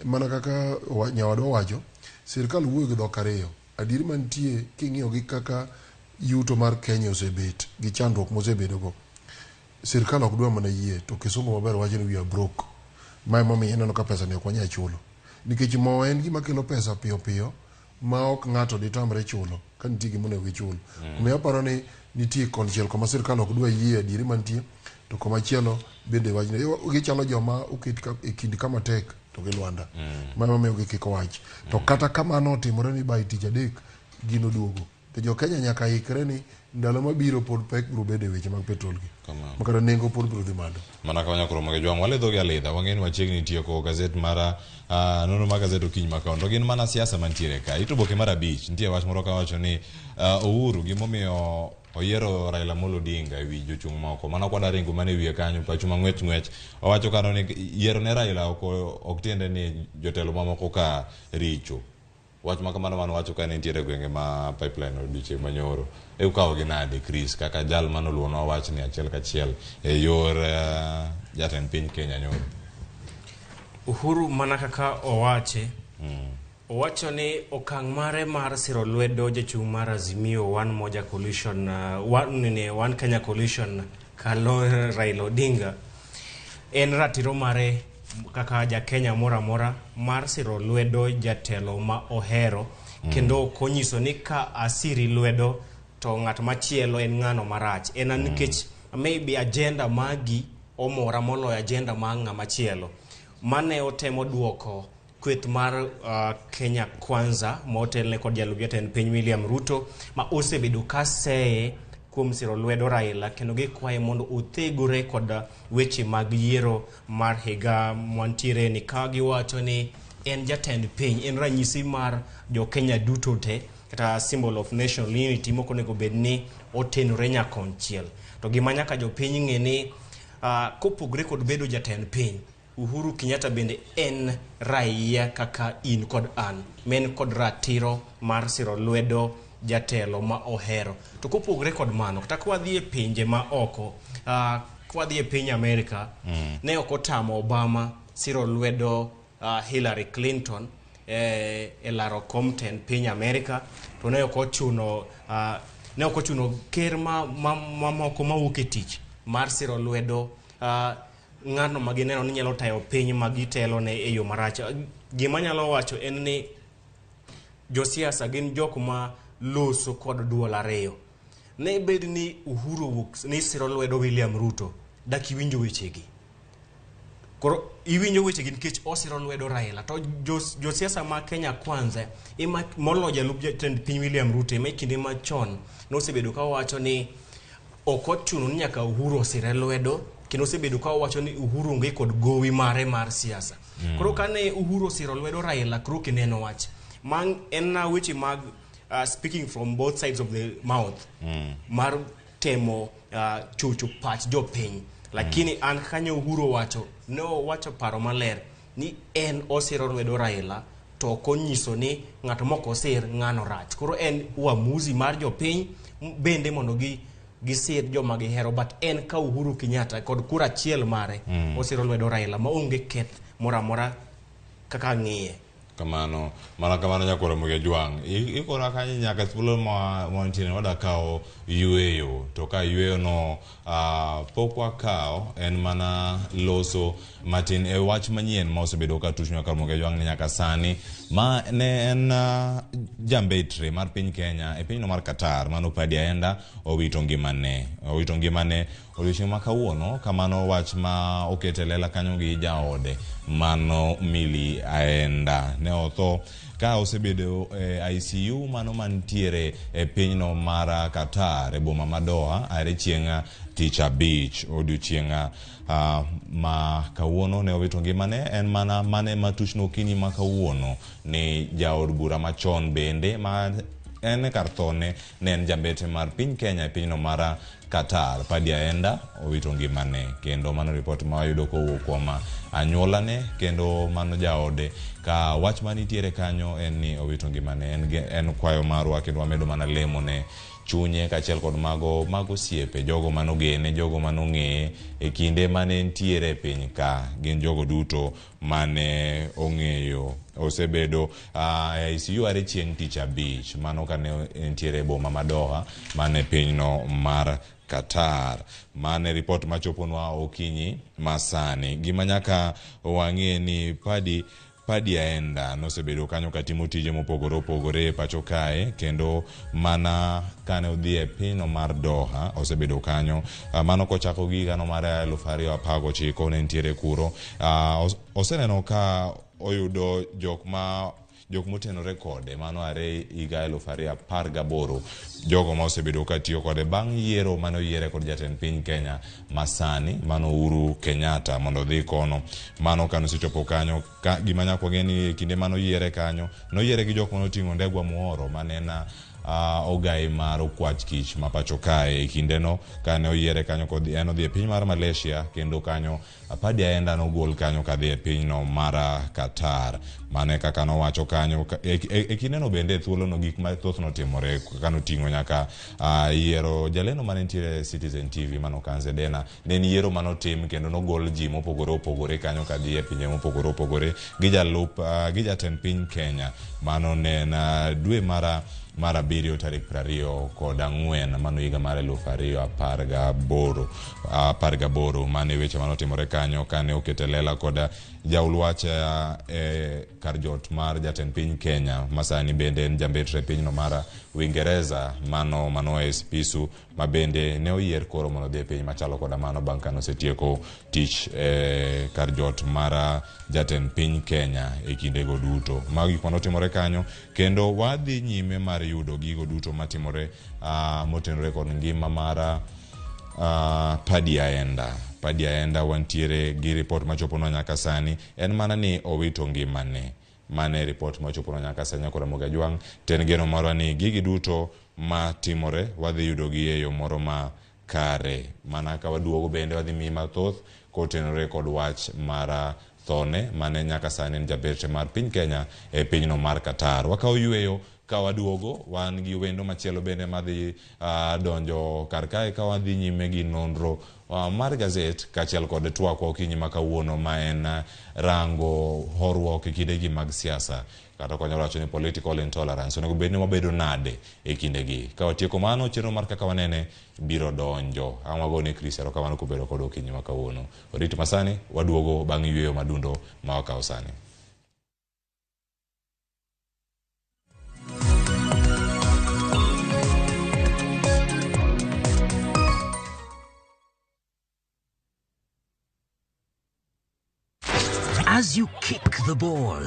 mana kaka nyawadwa owacho, sirkal wuoyo gi dhok ariyo. Adieri mantie king'iyo gi kaka yuto mar Kenya osebet gi chandruok mosebedogo, sirkal ok dwa mana yie to kisungu maber wacho ni we are broke. Ma emomiyo ineno ka pesa ni ok wanyal chulo. Nikech mo en gima kelo pesa piyo piyo ma ok ng'ato ditamre chulo ka nitie gima onego gichul. Omiyo aparo ni nitie konchiel koma sirkal ok dwa yie adieri mantie to komachielo bende wachni gichalo joma oket e kind kama tek to gi lwanda. Ma emomiyo gikiko wach. To kata kamano otimore ni by tich adek gino duogo. To jo Kenya nyaka ikre ni ndalo mabiro pod pek biro bedo e weche mag petrol gi. Makata nengo pod biro dhi malo. Mana ka wanyalo romo gi Jwang' walidho gi alidha wang'e ni wachiegni tieko gazet mar nono mar gazet okinyi ma kawuono. To gin mana siasa mantiere ka. Ito oboke mar 5 nitie wach moro kawacho ni Uhuru gimomiyo oyiero Raila Amolo Odinga ewi jochung' moko. Mano kwada ringo mana e wiye kanyo pacho ma ng'wech ng'wech. Owacho kanyo ni yiero ne Raila ok tiende ni jotelo mamoko ka richo. Wach ma kamano mane owacho ka ne nitiere gwenge ma pipeline odiochieng' manyoro. Ikawo gi nade Chris kaka jal mane oluwonwa wachni achiel kachiel e yor jatend piny Kenya nyoro? Uhuru mana kaka owache, owacho ni okang' mare mar siro lwedo jachung' mar Azimio One Moja Coalition, One Kenya Coalition kalo Raila Odinga en ratiro mare kaka ja Kenya moro amora mar siro lwedo jatelo ma ohero kendo ok onyiso ni ka asiri lwedo to ng'at machielo en ng'ano marach. En nikech maybe agenda magi omora moloyo agenda mar ng'ama chielo. Mane otemo duoko kweth mar Kenya Kwanza motelne kod jalup jatend piny William Ruto ma osebedo ka seye kuom siro lwedo Raila kendo gikwaye mondo othegore kod weche mag yiero mar higa mwantiere ni ka giwacho ni en jatend piny, en ranyisi mar jo Kenya duto te kata symbol of national unity mok onego bed ni otenore nyakonchiel. To gima nyaka jopiny ng'e ni kopogre kod bedo jatend piny, Uhuru Kenyatta bende en raia kaka in kod an, ma en kod ratiro mar siro lwedo jatelo ma ohero. To kopogore kod mano, kata kwadhi e pinje ma oko, kwadhi e piny Amerika, ne ok otamo Obama siro lwedo Hillary Clinton e laro kom tend piny Amerika, to ne ok ochuno ne ok ochuno ker mamoko mawuok e tich mar siro lwedo ng'ano ma gineno ni nyalo tayo piny ma gitelo ne e yo marach. Gima anyalo wacho en ni josiasa gin jok ma loso kod duol ariyo. Ne bed ni Uhuru owuok ni siro lwedo William Ruto, dak iwinjo wechegi. Koro iwinjo wechegi nikech osiro lwedo Raila. To josiasa ma Kenya Kwanza ema moloyo jalup jatend piny William Ruto ema e kinde machon nosebedo ka wacho ni ok ochuno ni nyaka Uhuru osire lwedo, kendo osebedo ka owacho ni Uhuru onge kod gowi mare mar siasa. Koro kane Uhuru osiro lwedo Raila, koro ok ineno wach. Man en na weche mag speaking from both sides of the mouth mar temo chocho pach jopiny. Lakini an kanyo Uhuru owacho, ne owacho paro maler ni en osiro lwedo Raila, to ok onyiso ni ng'ato mok osir ng'ano rach. Koro en uamuzi mar jopiny bende mondo gisir joma gihero, but en ka Uhuru Kenyatta kod kura achiel mare osiro lwedo Raila maonge keth moro amora kaka ng'iye. Kamano, mana kamano nyakwar Ramogi Ajwang'. Ikora kanyo nyaka thuolo ma wantiere wada kawo yueyo, to ka yueyo no pok wakawo en mana loso matin e wach manyien ma osebedo ka tuch nyaka Ramogi Ajwang' ni nyaka sani ma ne en jambetre mar piny Kenya e pinyno mar Qatar mano Paddy Aenda owito ngimane odiochieng' ma kawuono. Kamano wach ma oket e lela kanyo gi jaode mano Milly Aenda ne otho ka osebedo e ICU mano mantiere e pinyno mar Qatar e boma ma Doha are chieng' tich abich. Odiochieng' ma kawuono ne owito ngimane en mana mane matuchno okinyi ma kawuono ni jaod bura machon bende ma en kar thone ne en jambete mar piny Kenya e pinyno mar Qatar Paddy Aenda owito ngimane, kendo mano ripot ma wayudo kowuok kuom anyuolane kendo mano jaode. Ka wach manitiere kanyo en ni owito ngimane, en kwayo marwa kendo wamedo mana lemo ne chunye kaachiel kod mago mag osiepe, jogo manogene, jogo manong'eye e kinde mane entiere e piny ka, gin jogo duto mane ong'eyo. Osebedo e ICU are chieng' tich abich, mano kane entiere e boma ma Doha mane pinyno mar Qatar. Mane ripot machoponwa okinyi masani. Gima nyaka wang'e ni Paddy Aenda nosebedo kanyo katimo tije mopogore opogore e pacho kae, kendo mana kane odhi e pinyno mar Doha osebedo kanyo mano kochako gi higano mar 2019 ne nitiere kuro. Oseneno ka oyudo jok motenore kode mano are higa 2018, jogo ma osebedo ka tiyo kode bang' yiero mane oyiere kod jatend piny Kenya masani mano Uhuru Kenyatta mondo odhi kono. Mano kane osechopo kanyo, gima nyaka wang'e ni kinde mane oyiere kanyo noyiere gi jok mane oting'o Ndegwa Muhoro mane en ogai mar okwach kich ma pacho kae e kindeno kane oyiere kanyo kodhi en odhi e piny mar Malaysia, kendo kanyo Paddy Aenda nogol kanyo kadhi e pinyno mar Qatar. Mane kaka nowacho kanyo e kindeno bende thuolono gik mathoth notimore kaka noting'o nyaka yiero jalendo mane nitiere Citizen TV mano Kanze Dena. Ne en yiero manotim kendo nogol ji mopogore opogore kanyo kadhi e pinje mopogore opogore gi jalup gi jatend piny Kenya. Mano ne en dwe mar 7 tarik 24 mano higa mar 2018. Mane weche manotimore kanyo kane okete lela kod jaul wach e kar jot mar jatend piny Kenya masani bende en jambetre pinyno mar Uingereza mano Manoah Esipisu ma bende ne oyier koro mondo odhi e piny machalo koda mano bang' kane osetieko tich e kar jot mar jatend piny Kenya e kindego duto. Mago gik manotimore kanyo, kendo wadhi nyime mar yudo gigo duto matimore motenore kod ngima mar Paddy Aenda. Paddy Aenda wantiere gi ripot machoponwa nyaka sani, en mana ni owito ngimane. Mane ripot machoponwa nyaka sani nyaka Ramogi Ajwang'. To en geno marwa ni gigi duto matimore wadhi yudogi e yo moro ma kare. Mana ka waduogo bende wadhi miyi mathoth kotenore kod wach mar thone mane nyaka sani en jabetre mar piny Kenya e pinyno mar Qatar. Wakawo yueyo Ka waduogo wan gi wendo machielo bende madhi donjo kar kae ka wadhi nyime gi nonro mar gazet kaachiel kod twakwa okinyi ma kawuono ma en rango horuok e kindegi mag siasa kata kwanyalo wacho ni political intolerance onego bed ni wabedo nade e kindegi. Ka watieko mano, chenro mar kaka wanene biro donjo. Ang' wagone Chris erokamano kubedo kod okinyi ma kawuono. Orit masani, waduogo bang' yweyo madundo ma wakawo sani. As you kick the ball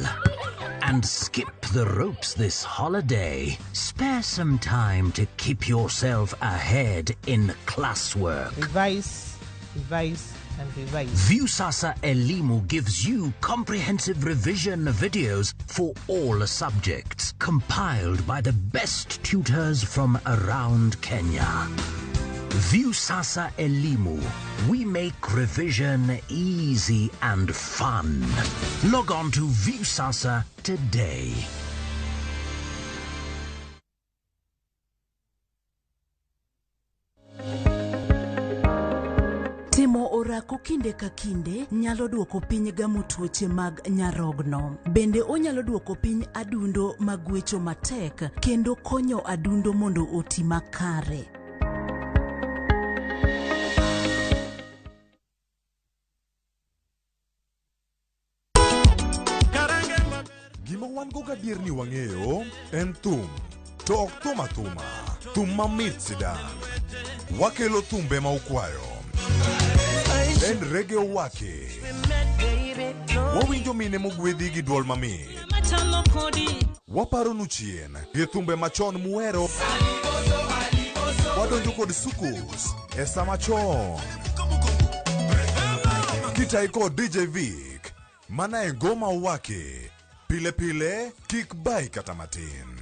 and skip the ropes this holiday, spare some time to keep yourself ahead in classwork. Revise, revise, and revise. Viusasa Elimu gives you comprehensive revision videos for all subjects, compiled by the best tutors from around Kenya. Viusasa Elimu. We make revision easy and fun. Log on to Viusasa today. Timo orako kinde ka kinde nyalo duoko piny gamo tuoche mag nyarogno. Bende onyalo duoko piny adundo magwecho matek kendo konyo adundo mondo oti makare. Gima wan go gadier ni wang'eyo en thum. To ok thum athuma, thum mamit sidang'. Wakelo thumbe ma ukwayo. En reggae owake. Wawinjo mine mogwedhi gi duol mamit. Waparonu chien gi thumbe machon muhero. Wadonjo kod soukous e sama chon. Kitai kod DJ Vic, mana e ngoma owake. Pile pile, kik bai kata matin.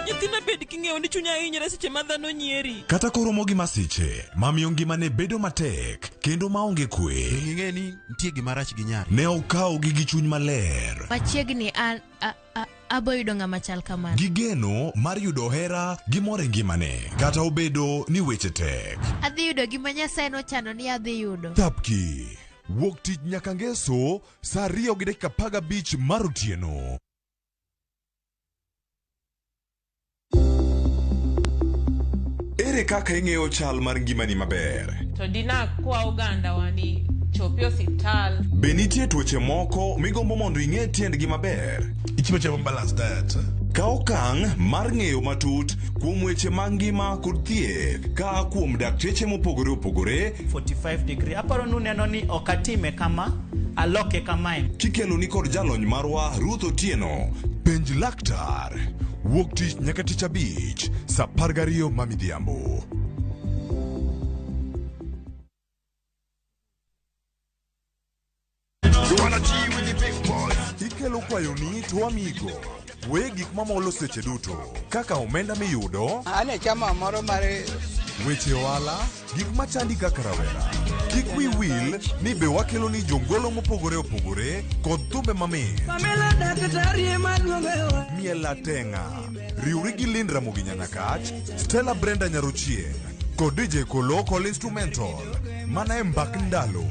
Nyithinda bed king'eyo ni chunya hinyre seche ma dhano nyieri. Kata koromo gi masiche mamiyo ngimane bedo matek kendo maonge kwe. Ing'e ni nitie gima rach gi nyari. Ne okawogi gi chuny maler. Machiegni an abo yudo ng'ama chal kamano. Gi geno mar yudo hera gi mor e ngimane kata obedo ni weche tek. Adhi yudo gima Nyasaye nochano ni adhi yudo. Thapki wuok tich nyaka ngeso saa 2:15 mar otieno. Ere kaka ing'eyo chal mar ngimani maber? To dina kwa oganda wa ni chopi osiptal. Be nitie tuoche moko migombo mondo ing'e tiendgi maber? Ichiemo chiemo balanced diet. Kaw okang' mar ng'eyo matut kuom weche mag ngima kod thieth ka kuom dakteche mopogore opogore 45 degree. Aparo ni uneno ni ok atime kama, aloke kamae. Kikeloni kod jalony marwa Ruth Otieno. Penj laktar. Wuok tich nyaka tich abich saa 12 ma midhiambo. Ikelo kwayoni to amigo. We gik mamolo seche duto kaka omenda miyudo, An e chama moro mar weche ohala, gik machandi kaka rawera. Kik wi wil ni be wakelo ni jongolo mopogore opogore kod thumbe mamit. Miel atenga. Riwri gi Lynn Ramogi Nyanakach, Stella Brenda Nyarochieng kod DJ Kolo Kol Instrumental mana e mbak ndalo.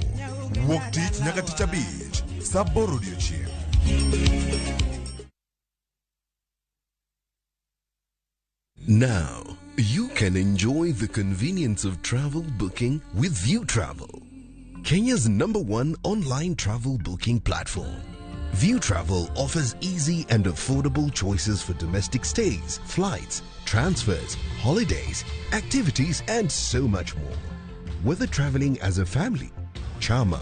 Wuok tich nyaka tich abich saa 8 odiochieng'. Now, you can enjoy the convenience of travel booking with Viutravel, Kenya's #1 online travel booking platform. Viutravel offers easy and affordable choices for domestic stays, flights, transfers, holidays, activities, and so much more. Whether traveling as a family, chama,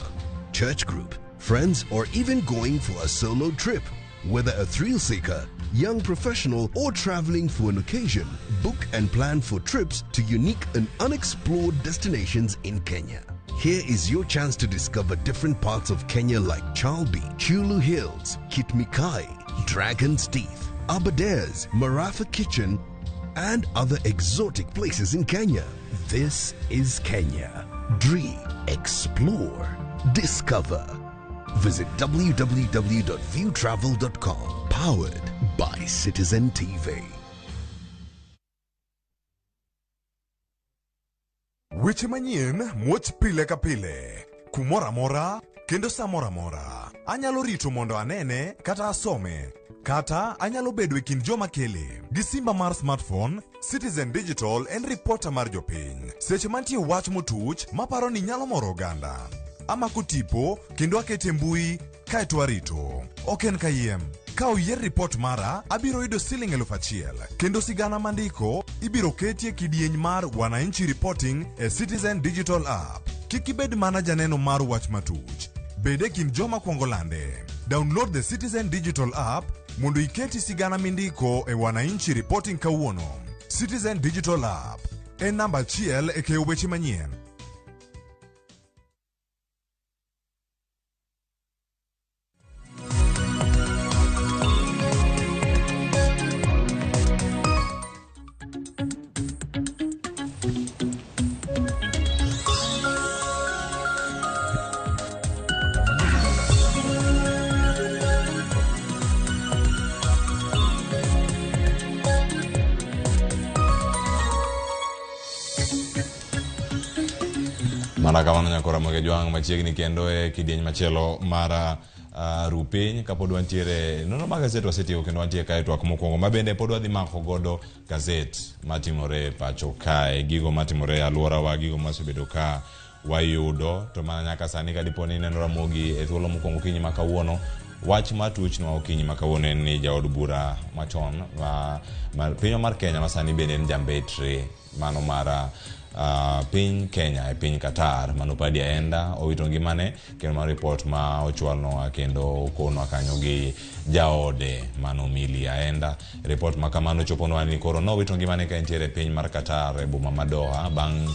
church group, friends, or even going for a solo trip, whether a thrill seeker, young professional, or traveling for an occasion, book and plan for trips to unique and unexplored destinations in Kenya. Here is your chance to discover different parts of Kenya like Chalbi, Chulu Hills, Kitmikai, Dragon's Teeth, Aberdares, Marafa Kitchen, and other exotic places in Kenya. This is Kenya. Dream, explore, discover. Visit www.viewtravel.com. Powered by Citizen TV. Weche manyien muoch pile ka pile, kumoro amora kendo sa moro amora. Anyalo rito mondo anene kata asome, kata anyalo bedo e kind joma kele. Gi simba mar smartphone, Citizen Digital en ripota mar jopiny. Seche mantie wach motuch maparo ni nyalo moro oganda. Amako tipo kendo akete e mbui kaeto arito. Ok en kayiem. Ka oyier ripot mara, abiro yudo siling 1000 kendo sigana mandiko ibiro keti e kidieny mar Wananchi Reporting e Citizen Digital App. Kik ibed mana janeno mar wach matuch. Bed e kind joma kwongo lande. Download the Citizen Digital App mondo iketi sigana mindiko e Wananchi Reporting kawuono. Citizen Digital App en namba achiel e keyo weche manyien. Mana kamano nyakora Moge Jwang' machiegni kendo e kidieny machielo mar rupiny kapod wantiere nonro mag gazet wasetieko kendo wantie kae twak mokwongo ma bende pod wadhi mako godo gazet matimore pacho kae gigo matimore e alworawa gigo mawasebedo ka wayudo to mana nyaka sani ka dipo ni ineno Ramogi e thuolo mokwongo okinyi ma kawuono wach matuchnwa okinyi ma kawuono en ni jaod bura machon ma pinywa mar Kenya ma sani bende en jambetre mano mar piny Kenya e piny Qatar mano Paddy Aenda owito ngimane kendo mano ripot ma ochwalnwa kendo okonwa kanyo gi jaode mano Milly Aenda. Ripot ma kamano choponwa ni koro nowito ngimane ka entiere e piny mar Qatar e boma ma Doha bang'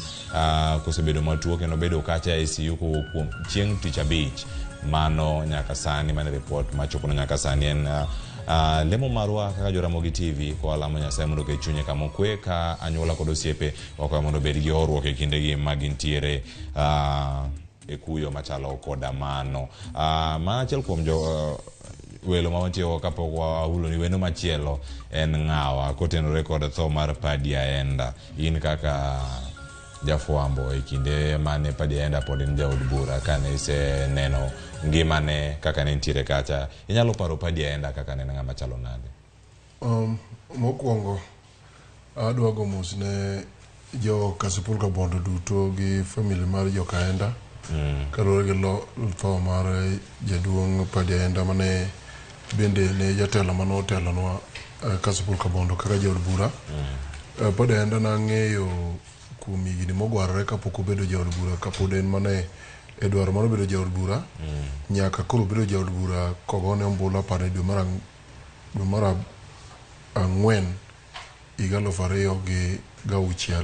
kosebedo matuo kendo bedo kacha e ICU kowuok kuom chieng' tich abich. Mano nyaka sani, mano ripot machoponwa nyaka sani en lemo marwa kaka Joramogi TV kwalamo Nyasaye mondo oket chunye kama okwe ka anyuola kod osiepe wakwayo mondo obed gi horuok e kindegi ma gintiere e kuyo machalo koda mano. Mana achiel kuom jo welo ma wantie kapok wahulo ni wendo machielo en ng'awa kotenore kod tho mar Paddy Aenda. In kaka jafwambo e kinde mane Paddy Aenda pod en jaod bura kane iseneno ngimane kaka ne nitiere kacha, inyalo paro Paddy Aenda kaka ne en ng'ama chalo nade? Mokwongo adwa go mos ne jo Kasipul Kabondo duto gi family mar jo Kaenda kaluwore gi tho mar jaduong' Paddy Aenda mane bende ne jatelo mane otelonwa Kasipul Kabondo kaka jaod bura. Paddy Aenda nang'eyo kuom higni mogwarore kapok obedo jaod bura kapod en mana e dwaro mar bedo jaod bura nyaka koro obedo jaod bura kogone ombulu apar e dwe mar ang'wen higa 2006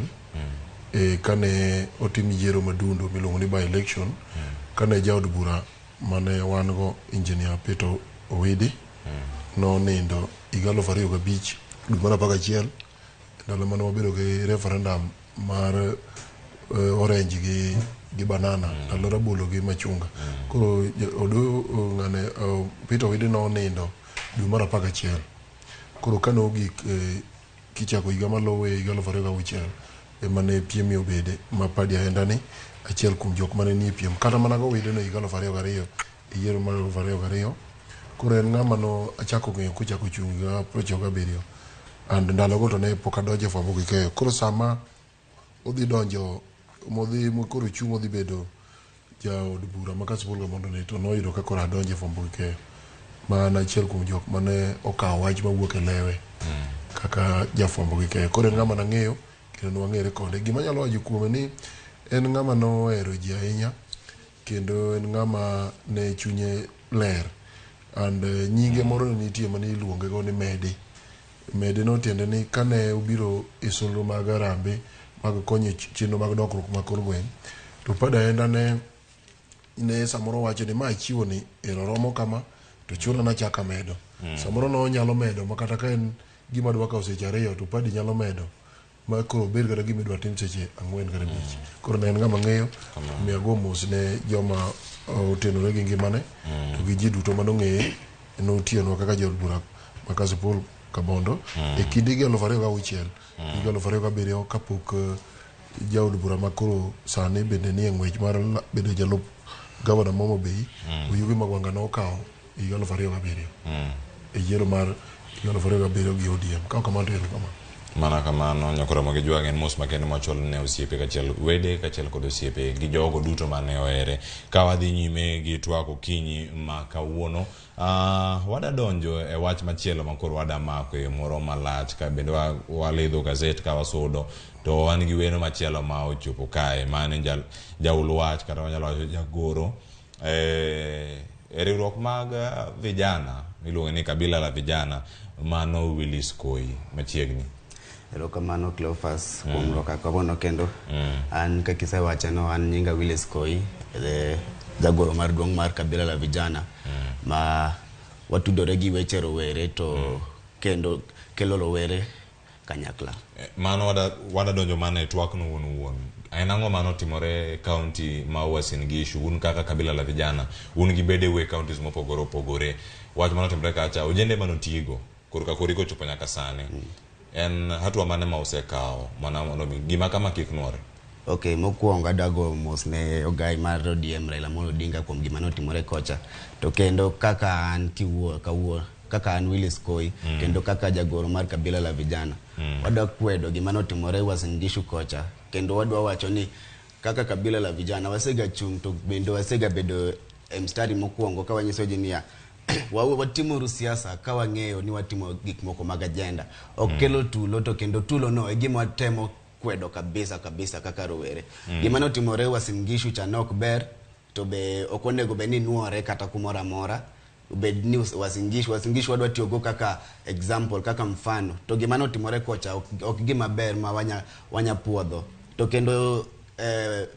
kane otim yiero madundo miluongo ni by election kane jaod bura mane wan go Engineer Peter Owidi nonindo higa 2005 dwe mar 11 ndalo mane wabedo gi referendum mar orange gi banana ndalo rabolo gi machunga. Koro ng'ane Peter Owidi nonindo dwe mar 11. Koro kane ogik kichako higa maluwe higa 2006 ema ne piem obede ma Paddy Aenda ni achiel kuom jok mane nie piem kata mana go Owidi no higa 2002 e yiero mar 2002. Koro en ng'ama no achako ng'eyo kochako chung' higa 97 and ndalogo to ne pok adonjo e fwambo gi keyo. Koro sama odhi donjo modhi koro chung' odhi bedo jaod bura ma Kasipul Kabondo ni to noyudo ka koro adonjo e fwambo gi keyo ma an achiel kuom jok mane okawo wach mawuok e lewe kaka jafwambo gi keyo. Koro en ng'ama nang'eyo kendo nwang'ere kode. Gima anyalo wacho kuome ni en ng'ama nohero ji ahinya kendo en ng'ama ne chunye ler and nyinge moro ne nitie mane iluonge go ni Medi. Medi no tiende ni kane obiro e solro mag Harambee mag konyo chenro mag dongruok mag kor gweng' to Paddy Aenda ne samoro wacho ni ma achiwo ni ero romo kama to chuna nachak amedo. Samoro nonyalo medo ma kata ka en gima dwa kawo seche ariyo to Paddy nyalo medo Ma koro obed kata gima idwa tim seche 4 kata 5. Koro ne en ng'ama ng'eyo, omiyo ago mos ne joma otenore gi ngimane to gi ji duto manong'eye notiyonwa kaka jaod bura ma Kasipul Kabondo e kind higa 2006 higa 2007 kapok jaod bura ma koro sani bende nie ng'wech mar bedo jalup gavana ma Homa Bay Oyugi Magwanga nokawo higa 2007 e yiero mar higa 2007 gi ODM. Ka ok kamano to erokamano. Mana kamano nyakoro gi jwang' en mos makende mwachwalo ne osiepe kaachiel wede kaachiel kod osiepe gi jogo duto mane ohere. Ka wadhi nyime gi twak okinyi ma kawuono, wada donjo e wach machielo ma koro wada mako e moro malach ka bende walidho gazet ka wasudo to wan gi weno machielo ma ochopo kae mane jaul wach kata wanyalo wacho jagoro e riwruok mag vijana miluongo ni Kabila la Vijana, mano Willis Koi machiegni. Erokamano Cleophas kuom rwaka kawuono kendo. An kaka isewacho an nyinga Willis Koi, jagoro mar duong' mar Kabila la Vijana ma watudore gi weche rowere to kendo kelo rowere kanyakla. Mano wada donjo mana e twak no wuon wuon. En ang'o mano timore e county ma Uasin Gishu? Un kaka Kabila la Vijana, un gi bede e counties mopogore opogore. Wach mano timore kacha, ojende manotigo korka kori kochopo nyaka sani. En hatua mane ma usekawo mana mondo mi gima kama kik nuore? Ok, mokwongo adago mos ne ogai mar ODM Raila Amolo Odinga kuom gima notimore kocha. To kendo kaka an kiwuo kaka an Willis Koi kendo kaka jagoro mar Kabila la Vijana wadwa kwedo gima notimore Uasin Gishu kocha, kendo wadwa wacho ni kaka Kabila la Vijana wasega chung' to bende wasega bedo e mstari mokwongo ka wanyiso ji niya watimuru siasa ka wang'eyo ni watimo gik moko mag agenda ok kelo tulo, to kendo tulo no e gima watemo kwedo kabisa kabisa kaka rowere. Gima notimore Uasin Gishu cha ne ok ber, to be ok onego bed ni nuore kata kumoro amora. Bed ni Uasin Gishu wadwa tiyogo kaka example, kaka mfano, to gima notimore kocha ok gima ber ma wanya puodho. To kendo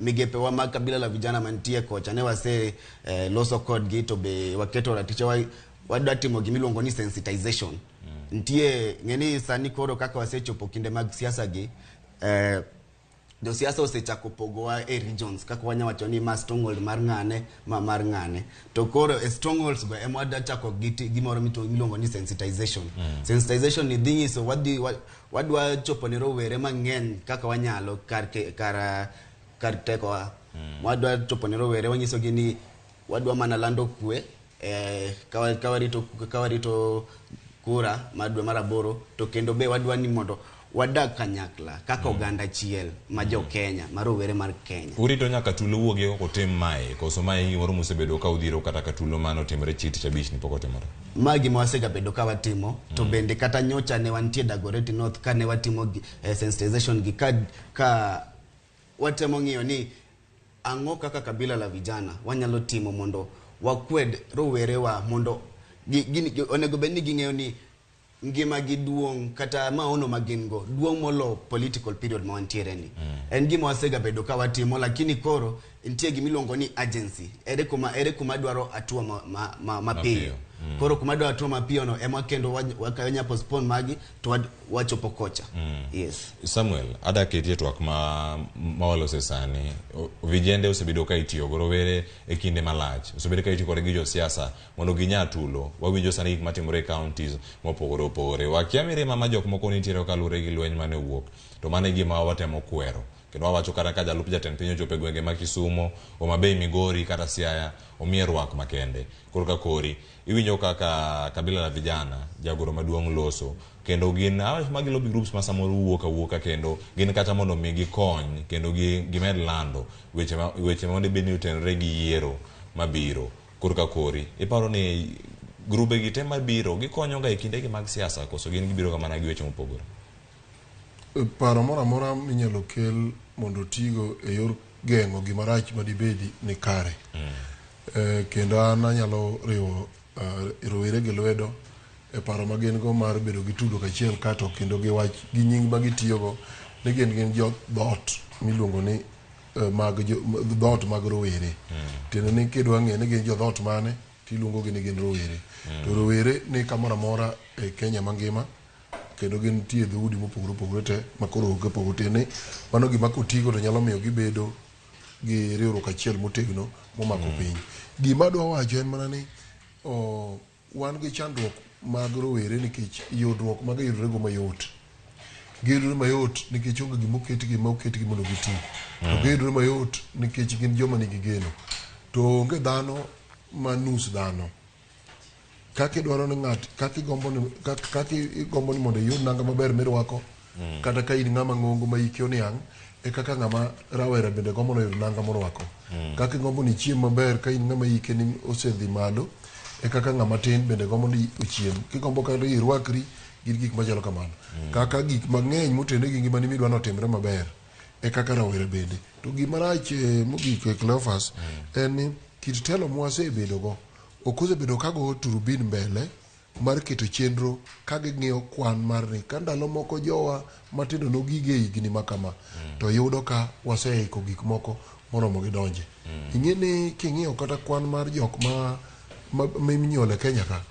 migepe wa mag Kabila la Vijana mantie kocha ne wase loso kodgi to be waketo ratiche wadwa timo gimiluongo ni sensitization. Nitie ng'eni sani koro kaka wasechopo kinde mag siasa gi josiasa osechako pogowa e regions kaka wanya wacho ni ma stronghold mar ng'ane, ma mar ng'ane, to koro e strongholds go ema wadwa chako gi gimoro miluongo ni sensitization. Sensitization ni dhi nyiso wadwa chopo ne rowere mang'eny kaka wanyalo kar tekowa. Wadwa chopo ne rowere wanyisogi ni wadwa mana lando kwe ka warito kura mar dwe mar 8, to kendo be wadwa ni mondo wadag kanyakla kaka oganda achiel ma jo Kenya, ma rowere mar Kenya. Urito nyaka tulo wuogi ok otim mae, koso mae gimoro musebedo ka udhiro kata ka tulo mano otimore chi tich abich ni pok otimore? Ma gima wasegabedo ka watimo, to bende kata nyocha ne wantie Dagoretti North ka ne watimo sensitization gi ka watemo ng'iyo ni ang'o kaka Kabila la Vijana wanyalo timo mondo wakwed rowerewa mondo onego bed ni ging'eyo ni ngima gi duong' kata maono ma gin go duong' molo political period ma wantiere ni. En gima wasegabedo ka watimo, lakini koro nitie gimiluongo ni agency. Ere kuma dwaro hatua mapiyo. Koro kuma dwaro hatua mapiyo no ema kendo wanya postpone magi to wachopo kocha. Yes. Samuel, ada ketie twak ma walose sani. Vijende osebedo ka itiyo go rowere e kinde malach. Osebedo ka itiyo kodgi gi josiasa mondo ginya tulo. Wawinjo sani gik matimore e counties mopogore opogore. Wakia mirima ma jok moko nitiere kaluwore gi lweny mane owuok. To mano e gima watemo kwero. Kendo wawacho kata ka jalup jatend piny ochopo e gwenge ma Kisumo, Homa Bay, Migori kata Siaya, omiye rwak makende. Koro ka kori iwinjo kaka Kabila la Vijana jagoro maduong' loso, kendo gin magi lobby groups ma samoro wuok awuoka kendo gin kata mondo mi gikony kendo gimed lando weche mondo bed ni otenore gi yiero mabiro. Koro ka kori iparo ni grube gi te mabiro gikonyo ga e kindegi mag siasa koso gin gibiro ga mana gi weche mopogore? Paro moro amora minyalo kel mondo tigo e yor geng'o gimarach madibedi ni kare. Kendo an anyalo riwo rowere gi lwedo e paro ma gin go mar bedo gi tudruok achiel kato kendo gi wach gi nying ma gitiyogo ni gin jo dhoot miluongo ni mag dhoot mag rowere. Tiende ni kidwa ng'eyo ni gin jo dhoot mane tiluongo gi ni gin rowere. To rowere ni kamoro amora e Kenya mangima. Kendo gintie e dhoudi mopogore opogore te ma koro onge pogruok. Tiende ni mano gima kotigo to nyalo miyo gibedo gi riwruok achiel motegno momako piny. Gima adwa wacho en mana ni o, wan gi chandruok mag rowere nikech yudruok ma giyudore go mayot. Giyudore mayot nikech onge gima oketgi ma oketgi mondo giti. To giyudore mayot nikech gin joma nigi geno. To onge dhano ma nus dhano. Kaka idwaro ni ng'at kaka igombo ni kaka igombo ni mondo iyud nanga maber mirwako kata ka in ng'ama ng'ongo ma hike oniang' e kaka ng'ama rawera bende gombo ni oyud nanga morwako. Kaka igombo ni ichiem maber ka in ng'ama hike ni osedhi malo e kaka ng'ama tin bende gombo ni ochiem. Kigombo kata irwakri gin gik machalo kamano. Kaka gik mang'eny motenore gi ngimani midwa ni otimre maber e kaka rawera bende. To gima rach mogik Cleophas en ni kit telo mwasebedo go ok osebedo ka go turubin mbele mar keto chenro ka ging'iyo kwan mar ni ka ndalo moko jowa matindo nogige higni ma kama to yudo ka waseiko gik moko moromo gidonje. Ing'e ni king'iyo kata kwan mar jok ma minyuolo e Kenya ka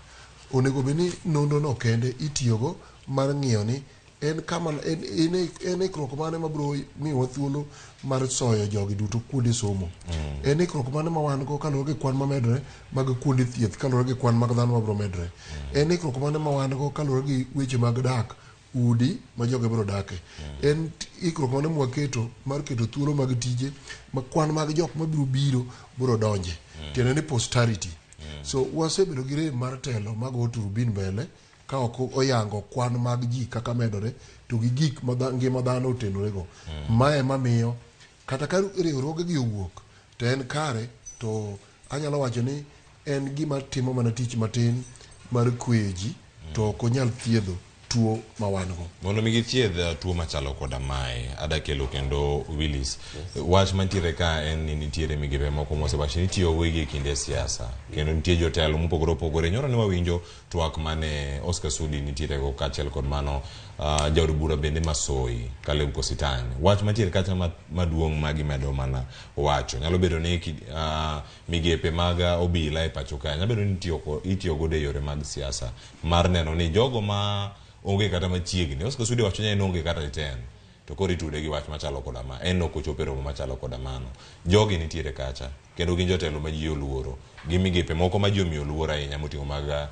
onego bed ni nonro no kende itiyogo mar ng'iyo ni en kama en ikruok mane mabiro miyowa thuolo mar soyo jogi duto kuonde somo. En ikruok mane ma wan go kaluwore gi kwan mamedore mag kuonde thieth kaluwore gi kwan mag dhano mabiro medore. En ikruok mane ma wan go kaluwore gi weche mag dak udi ma jogi biro dake. En ikruok mane mwaketo mar keto thuolo mag tije ma kwan mag jok mabiro biro biro donje. Tiende ni posterity. So wasebedo gi rem mar telo mago turubin mbele ka ok oyango kwan mag ji kaka medore to gi gik ma ngima dhano otenore go. Mae mamiyo kata ka riwruoge gi owuok to en kare to anyalo wacho ni en gima timo mana tich matin mar kweyo ji to ok onyal thiedho tuo ma wan go. Mondo mi githiedh tuo machalo koda mae, ada kelo kendo Willis. Wach mantiere ka en ni nitiere migepe moko mosewach ni itiyo go e kinde siasa kendo nitie jotelo mopogore opogore. Nyoro ne wawinjo twak mane Oscar Sudi nitiere go kaachiel kod mano jaod bura bende Masoi Caleb Kositany. Wach mantiere kacha maduong' ma gimedo mana wacho nyalo bedo ni migepe mag obila e pacho ka nyalo bedo ni itiyo godo e yore mag siasa mar neno ni jogo ma onge kata machiegni. Oscar Sudi wacho ni en onge kata 10 to koro itude gi wach machalo koda ma en ok ochopo e romo machalo koda mano. Jogi nitiere kacha kendo gin jotelo ma ji oluoro gi migepe moko ma ji omiyo luor ahinya moting'o mag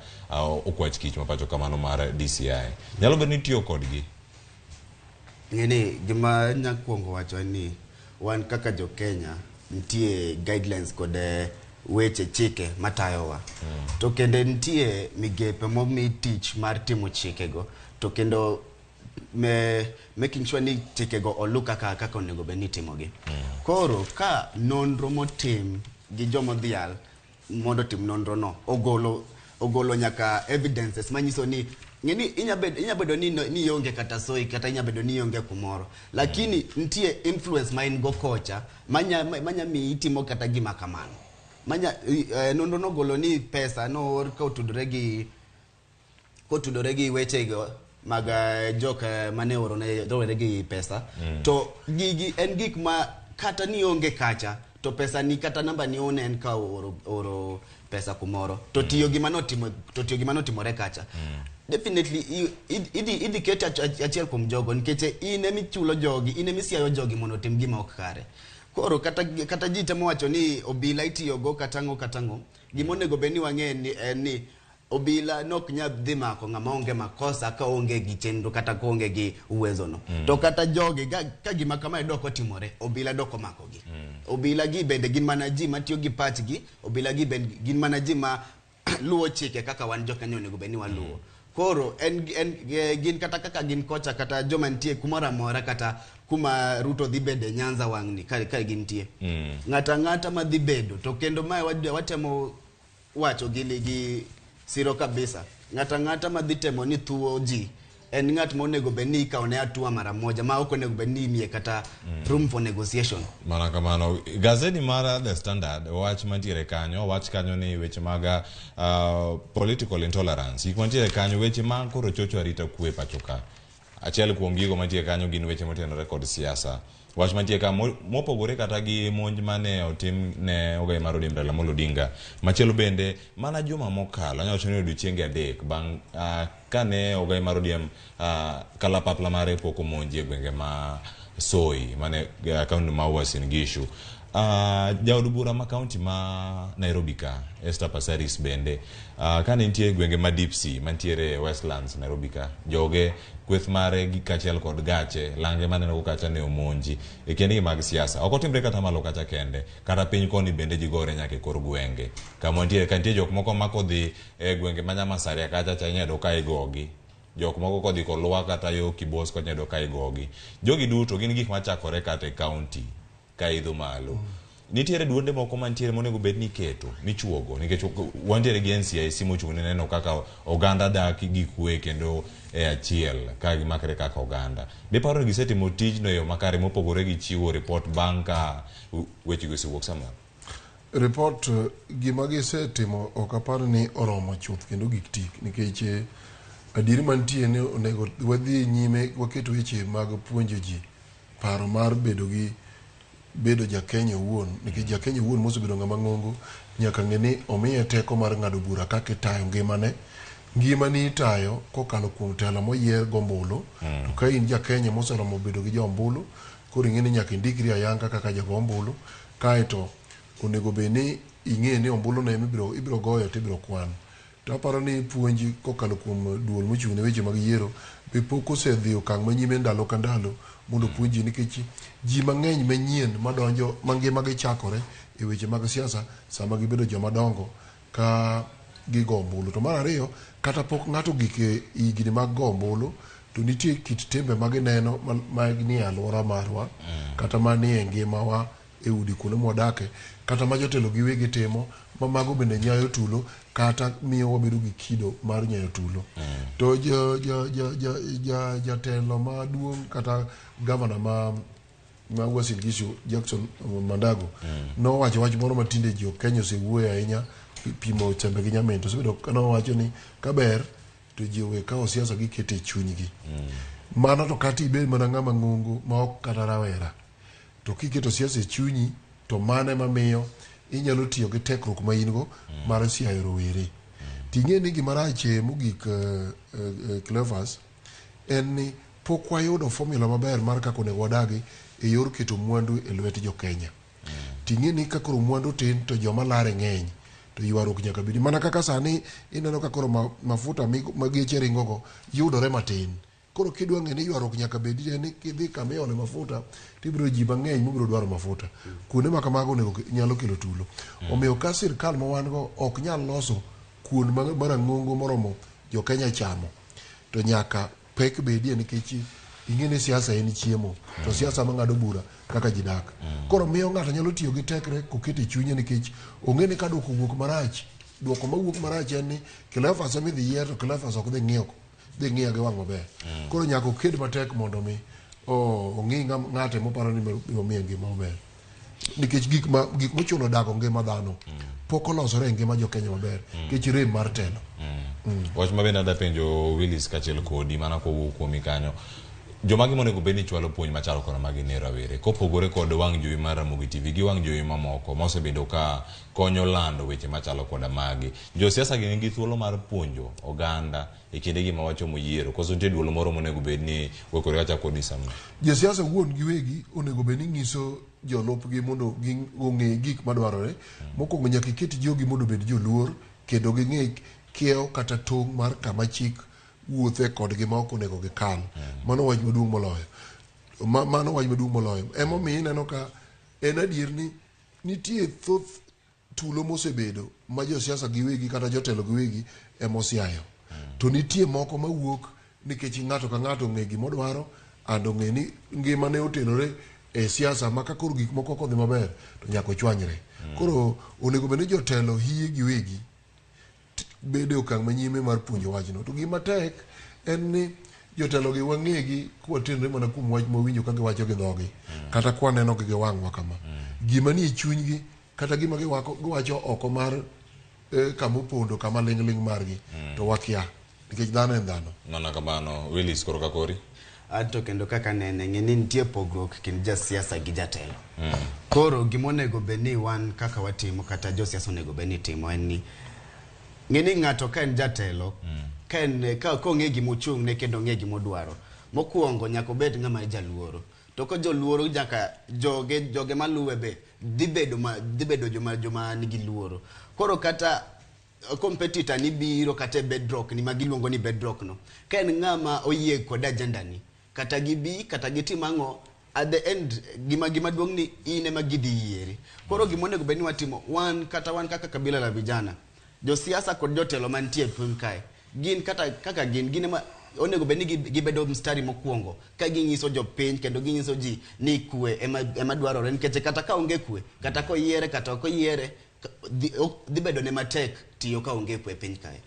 okwach kich ma pacho kamano mar DCI. Nyalo bedo ni itiyo kodgi. Ng'eni gima anya kuongo wacho en ni wan kaka jo Kenya nitie guidelines kod weche chike matayowa. To kendo nitie migepe momi tich mar timo chikego to kendo making sure ni chikego olu kaka onego bed ni itimogi. Koro ka nonro motim gi jomodhial mondo otim nonro no ogolo nyaka evidences manyiso ni ng'eni inya bedo ni ionge kata soi kata inya bedo ni ionge kumoro lakini nitie influence ma in go kocha manya miyi itimo kata gima kamano. Manya nonro nogolo ni pesa noor ka otudore gi weche go mag jok mane oro ne rowere gi pesa. To gigi en gik ma kata ni onge kacha to pesa ni kata namba ni one en ka oro pesa kumoro to tiyo gima notimo to tiyo gima notimore kacha. Definitely idhi ket achiel kuom jogo nikech in emichulo jogi, in emisiayo jogi mondo otim gima ok kare. Koro kata ji temo wacho ni obila itiyogo kata ang'o kata ang'o, gima onego bed ni wang'e ni en ni obila nok nyal dhi mako ng'ama onge makosa ka onge gi chenro kata ka onge gi uwezo no. To kata jogi ka gima kamae dok otimore, obila dok omakogi. Obila gi bende gin mana ji matiyo gi pachgi, obila gi bende gin mana ji ma luwo chike kaka wan jo Kenya onego bed ni waluwo. Koro en gin kata kaka gin kocha kata joma nitie kumoro amora kata kuma Ruto dhi bede Nyanza wang'ni ka gintie. Ng'ato ang'ata ma dhi bedo to kendo mae watemo wacho gi siro kabisa. Ng'ato ang'ata ma dhi temo ni thuo ji en ng'at ma onego bed ni ikawone hatua mara moja ma ok onego bed ni imiye kata room for negotiation. Mana kamano. Gazeti mar The Standard wach mantiere kanyo, wach kanyo ni weche mag political intolerance. Gik mantiere kanyo weche ma koro chocho arita kwe pacho ka. Achiel kuom gigo mantiere kanyo gin weche motenore kod siasa. Wach mantie ka mopogore kata gi monj mane otim ne ogai mar ODM Raila Amolo Odinga. Machielo bende mana juma mokalo, anyalo wacho ni odiochienge 3 bang' kane ogai mar ODM kalapapla mare pok omonji e gwenge ma Soi mane kaunti ma Uasin Gishu. Jaod bura ma kaunti ma Nairobi ka Esther Passaris bende kane nitie e gwenge ma Deep Sea mantiere Westlands Nairobi ka, joge kweth mare gi kaachiel kod gache lange maneno go kacha ne omonji e kindegi mag siasa. Ok otimre kata malo kacha kende, kata piny koni bende ji gore nyaka e kor gwenge. Kama nitie ka nitie jok moko ma kodhi e gwenge ma Nyamasaria kacha cha inyalo yudo ka igogi. Jok moko kodhi Kolwa kata yo Kibos kocha inyalo yudo ka igogi. Jogi duto gin gik machakore kata e kaunti ka idho malo. Nitiere duonde moko mantiere monego bed ni iketo, michuogo, nikech wantiere gi NCIC mochung' ne neno kaka oganda dak gi kwe kendo e achiel ka gimakre kaka oganda. Be iparo ni gisetimo tijno e yo makare mopogore gi chiwo ripot bang' ka wechego osewuok Samuel? Ripot gima gisetimo ok apar ni oromo chuth kendo gik tik nikech adieri mantie ni onego wadhi nyime waket weche mag puonjo ji paro mar bedo gi bedo ja Kenya owuon nikech ja Kenya owuon mosebedo ng'ama ng'ongo nyaka ng'e ni omiye teko mar ng'ado bura kaka itayo ngimane. Ngimani itayo kokalo kuom telo moyier gombulu. To ka in ja Kenya moseromo bedo gi jo ombulu, koro ing'e ni nyaka indikri ayanga kaka jago ombulu. Kaeto onego bed ni ing'e ni ombulu no ema ibiro goyo to ibiro kwan. To aparo ni puonj kokalo kuom duol mochung' ne weche mag yiero be pok osedhi okang' manyime ndalo ka ndalo mondo opuonj ji nikech ji mang'eny manyien madonjo ma ngimagi chakore e weche mag siasa sama gibedo joma dongo ka gigo ombulu. To mar ariyo, kata pok ng'ato ogik e higni mag go ombulu, to nitie kit timbe ma gineno ma nie alwora marwa kata manie ngimawa e udi kuonde mwadake kata ma jotelo giwegi timo ma mago bende nyayo tulo kata miyo wabedo gi kido mar nyayo tulo. To jatelo maduong' kata gavana ma Uasin Gishu Jackson Mandago nowacho wach moro ma tinde jo Kenya osewuoye ahinya pimo tembe gi nyamin to osebedo nowacho ni kaber to ji owe kawo siasa gikete e chunygi. Mano to kata ibed mana ng'ama ng'ongo ma ok kata rawera to kiketo siasa e chunyi to mano ema miyo inyalo tiyo gi tekruok ma in go mar siayo rowere. Ting'e ni gima rach mogik Cleophas en ni pok wayudo formula maber mar kaka onego wadagi e yor keto mwandu e lwet jo Kenya. Ting'e ni ka koro mwandu tin to joma lare ng'eny to ywaruok nyaka bedi. Mana kaka sani ineno ka koro mafuta ma geche ringo go yudore matin. Koro kidwa ng'e ni ywaruok nyaka bedi en ni kidhi kama iole mafuta tibiro ji mang'eny mobiro dwaro mafuta. Kuonde ma kamago onego nyalo kelo tulo. Omiyo ka sirkal ma wan go ok nyal loso kuon marang'ongo moromo jo Kenya chamo to nyaka pek bedie nikech ing'e ni siasa en chiemo to siasa mang'ado bura kaka ji dak. Koro miyo ng'ato nyalo tiyo gi tekre koketo e chunye nikech ong'e ni ka duoko owuok marach, duoko mawuok marach en ni Cleophas ema idhi yier to Cleophas ok dhi ng'iyo dhi ng'iya gi wang' maber. Koro nyaka oked matek mondo mi ong'i ng'ate moparo ni biro miye ngima maber. Nikech gik mochuno dago ngima dhano pok olosore e ngima jo Kenya maber nikech rem mar telo. Wach ma bende adwa penjo Willis kaachiel kodi mana kowuok kuomi kanyo. Jomage monego bed ni chwalo puonj machalo koda magi ne rawere kopogore kod wang' jowi mar Ramogi TV gi wang' jowi mamoko mosebedo ka konyo lando weche machalo koda magi. Josiasa gi nigi thuolo mar puonjo oganda e kinde gi ma wachomo yiero koso nitie duol moro monego bed ni wekore kachako kodi Samuel? Josiasa wuon giwegi onego bed ni nyiso jolupgi mondo ong'e gik madwarore. Mokwongo nyaka iket jogi mondo obed joluor kendo ging'e kiewo kata tong' mar kama chik wuothe kodgi ma ok onego gikal. Mano wach maduong' moloyo. Mano wach maduong' moloyo. Emomiyo ineno ka en adier ni nitie thoth tulo mosebedo ma josiasa giwegi kata jotelo giwegi emosiayo. To nitie moko mawuok nikech ng'ato ka ng'ato ong'e gimodwaro and ong'e ni ngimane otenore e siasa ma ka koro gik moko ok odhi maber to nyaka ochwanyre. Koro onego bed ni jotelo hie giwegi bedo e okang' manyime mar puonjo wachno. To gima tek en ni jotelo gi wang'egi kwatenre mana kuom wach mwawinjo ka giwacho gi dhogi kata kwaneno gi wang'wa kama. Gima nie chunygi kata gima giwacho oko mar kama opondo kama ling' ling' margi to wakia nikech dhano en dhano. Mana kamano Willis koro ka kori. Anto kendo kaka nene, ng'e ni nitie pogruok kind jasiasa gi jatelo. Koro gimonego bed ni wan kaka watimo kata josiasa onego bed ni timo en ni ng'e ni ng'ato ka en jatelo ka en ka kong'e gimochung' ne kendo ong'e gimodwaro mokwongo nyaka obed ng'ama jaluoro to ka joluoro nyaka joge joge maluwe be dhi bedo ma dhi bedo joma joma nigi luoro koro kata competitor ni biro kata e bedrock ni ma giluongo ni bedrock no ka en ng'ama oyie kod agenda ni kata gibi kata gitim ang'o at the end gima gima duong' ni in ema gidhi yieri koro gima onego bed ni watimo wan kata wan kaka kabila la vijana josiasa kod jotelo mantie e piny kae gin kata kaka gin gin ema onego bed ni gibedo mstari mokwongo ka ginyiso jopiny kendo ginyiso ji ni kwe ema, ema dwarore nikech kata ka onge kwe kata koyiere kata ok oyiere dhi, dhi bedo ne matek tiyo ka onge kwe e piny kae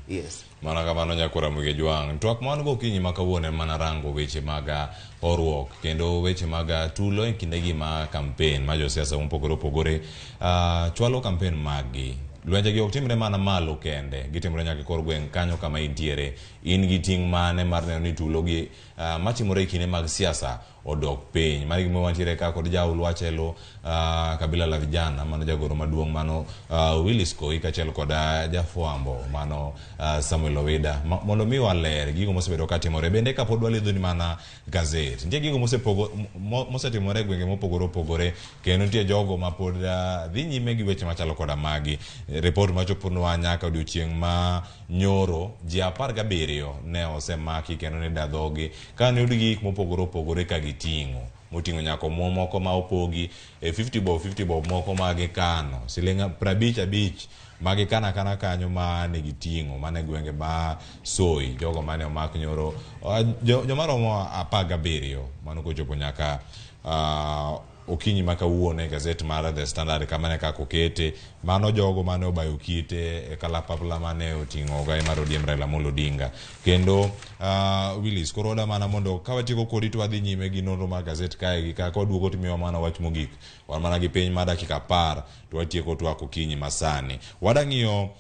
yes Mana kamano nyakwara Muge Jwang'. Twak ma wan go okinyi ma kawuono en mana rango weche mag horuok kendo weche mag tulo e kindegi ma kampen ma josiasa mopogore opogore chwalo kampen maggi. Lwenjegi ok timre mana malo kende, gitimore nyaka e kor gweng' kanyo kama intiere. In gi ting' mane mar neno ni tulo gi matimore e kinde mag siasa odok piny. Mano e gima wantiere ka kod jaul wachelo kabila la vijana mano jagoro maduong' mano Willis Koi kaachiel kod jafwambo mano Samuel Owida mondo mi waler gigo mosebedo katimore. Bende kapod walidho ni mana gazet, nitie gigo mosetimore e gwenge mopogore opogore kendo nitie jogo mapod dhi nyime gi weche machalo koda magi. Report machoponwa nyaka odiochieng' ma nyoro ji 17 ne osemaki kendo ne da dhogi ka ne oyudgi gik mopogore opogore ka giting'o moting'o nyaka omuom moko ma opogi e 50 bob 50 bob moko ma gikano siling 55 ma gikano akana kanyo ma ne giting'o mane gwenge ma Soi jogo mane omak nyoro joma romo 17 mano kochopo nyaka okinyi ma kawuono e gazet mar The Standard kama ne kaka okete mano jogo mane obayo kite e kalapapla mane oting'o ogai mar ODM Raila Amolo Odinga kendo Willis koro oda mana mondo ka watieko kodi to wadhi nyime gi nonro mar gazet kae gi ka kwaduogo to imiyowa mana wach mogik wan mana gi piny mar dakika 10 to watieko twak okinyi masani wada ng'iyo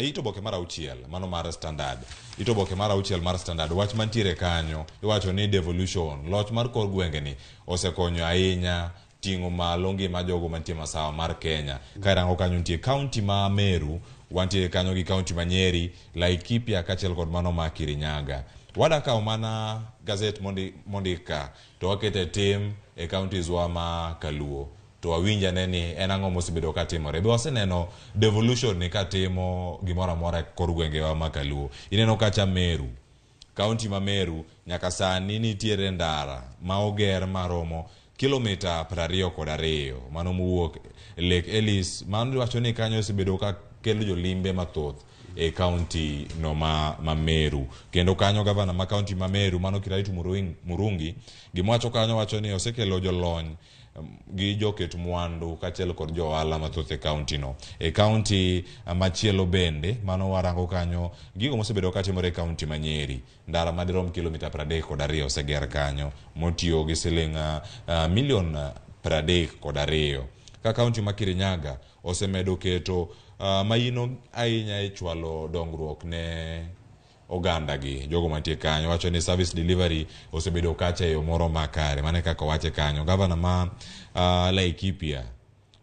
It oboke mar 6 mano mar Standard. It oboke mar 6 mar Standard wach mantiere kanyo iwacho ni devolution loch mar kor gwenge ni osekonyo ahinya ting'o malo ngima jogo mantie masawa mar Kenya. Ka irango kanyo nitie county ma Meru, wantie kanyo gi county ma Nyeri, Laikipia kaachiel kod mano ma Kirinyaga. Wada kawo mana gazet mondik ka to wakete tim e counties wa ma Kaluo. To wawinj ane ni en ang'o mosebedo ka timore. Be waseneno devolution ni katimo gimoro amora e kor gwengewa ma Kaluo. Ineno kacha Meru, county ma Meru nyaka sani nitiere ndara ma oger maromo kilomita 22 mano mowuok Lake Ellis mano iwacho ni kanyo osebedo ka kelo jolimbe mathoth e county no ma Meru. Kendo kanyo gavana ma county ma Meru mano Kiraitu Murungi gima wacho kanyo wacho ni osekelo jolony gi joket mwandu kaachiel kod jo ohala mathoth e county no. E county machielo bende mano warango kanyo gigo mosebedo katimore e county ma Nyeri. Ndara madirom kilomita 32 oseger kanyo motiyo gi siling milion 32. Ka county ma Kirinyaga osemedo keto maino ahinya e chwalo dongruok ne oganda gi jogo mantie kanyo wacho ni service delivery osebedo kacha e yo moro makare mano e kaka owache kanyo gavana ma Laikipia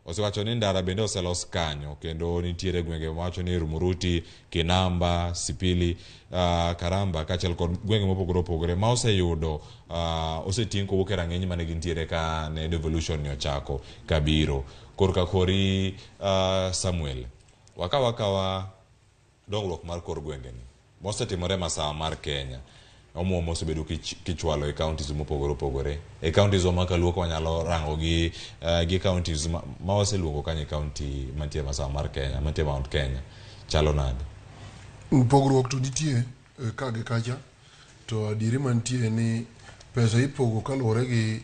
osewacho ni ndara bende oselos kanyo kendo nitiere gwenge mawacho ni Rumuruti, Kinamba, Sipili, Karamba kaachiel kod gwenge mopogore opogore ma oseyudo oseting' kowuok e rang'iny mane gintiere ka ne devolution ni ochako kabiro. Korka kori Samuel, wakaw akawa dongruok mar kor gwenge ni mosetimore masawa mar Kenya omuom mosebedo kichwalo e counties mopogore opogore e counties wa ma Kaluo ka wanyalo rango gi counties ma waseluongo kanyo e county mantie masawa mar Kenya mantie Mount Kenya chalo nade? Pogruok to nitie ka gi kacha to adieri mantie ni pesa ipogo kaluwore gi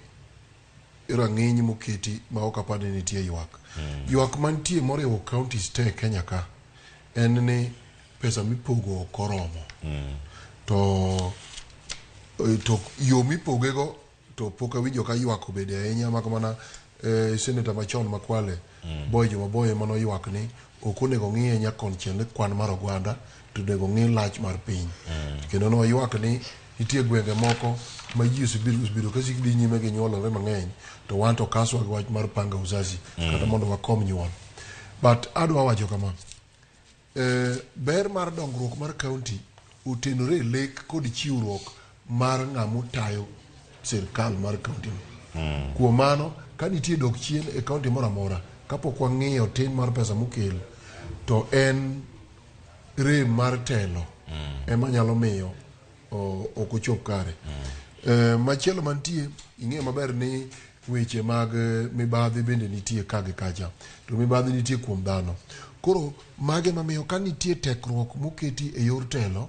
rang'iny moketi ma ok apar ni nitie ywak. Ywak mantie moriwo counties te e Kenya ka en ni pesa mipogo ok oromo. To yo mipogego to pok awinjo ka ywak obede ahinya mak mana senator machon ma Kwale Boy Juma Boy ema noywak ni ok onego ng'iye nyakonchiel ni kwan mar oganda to onego ng'i lach mar piny. Kendo noywak ni Nitie gwenge moko ma ji osebedo ka sik dhi nyime gi nyuolore mang'eny to wan to kaswa gi wach mar panga uzazi kata mondo wakom nyuol. But adwa wacho kama, ber mar dongruok mar county otenore e lek kod chiwruok mar ng'ama tayo sirkal mar county no. Kuom mano, ka nitie dok chien e county moro amora, kapok wang'iyo tin mar pesa mokel, to en rem mar telo ema nyalo miyo ok ochop kare. Machielo mantie, ing'eyo maber ni weche mag mibadhi bende nitie ka gi kacha, to mibadhi nitie kuom dhano. Koro mage mamiyo ka nitie tekruok moketi e yor telo,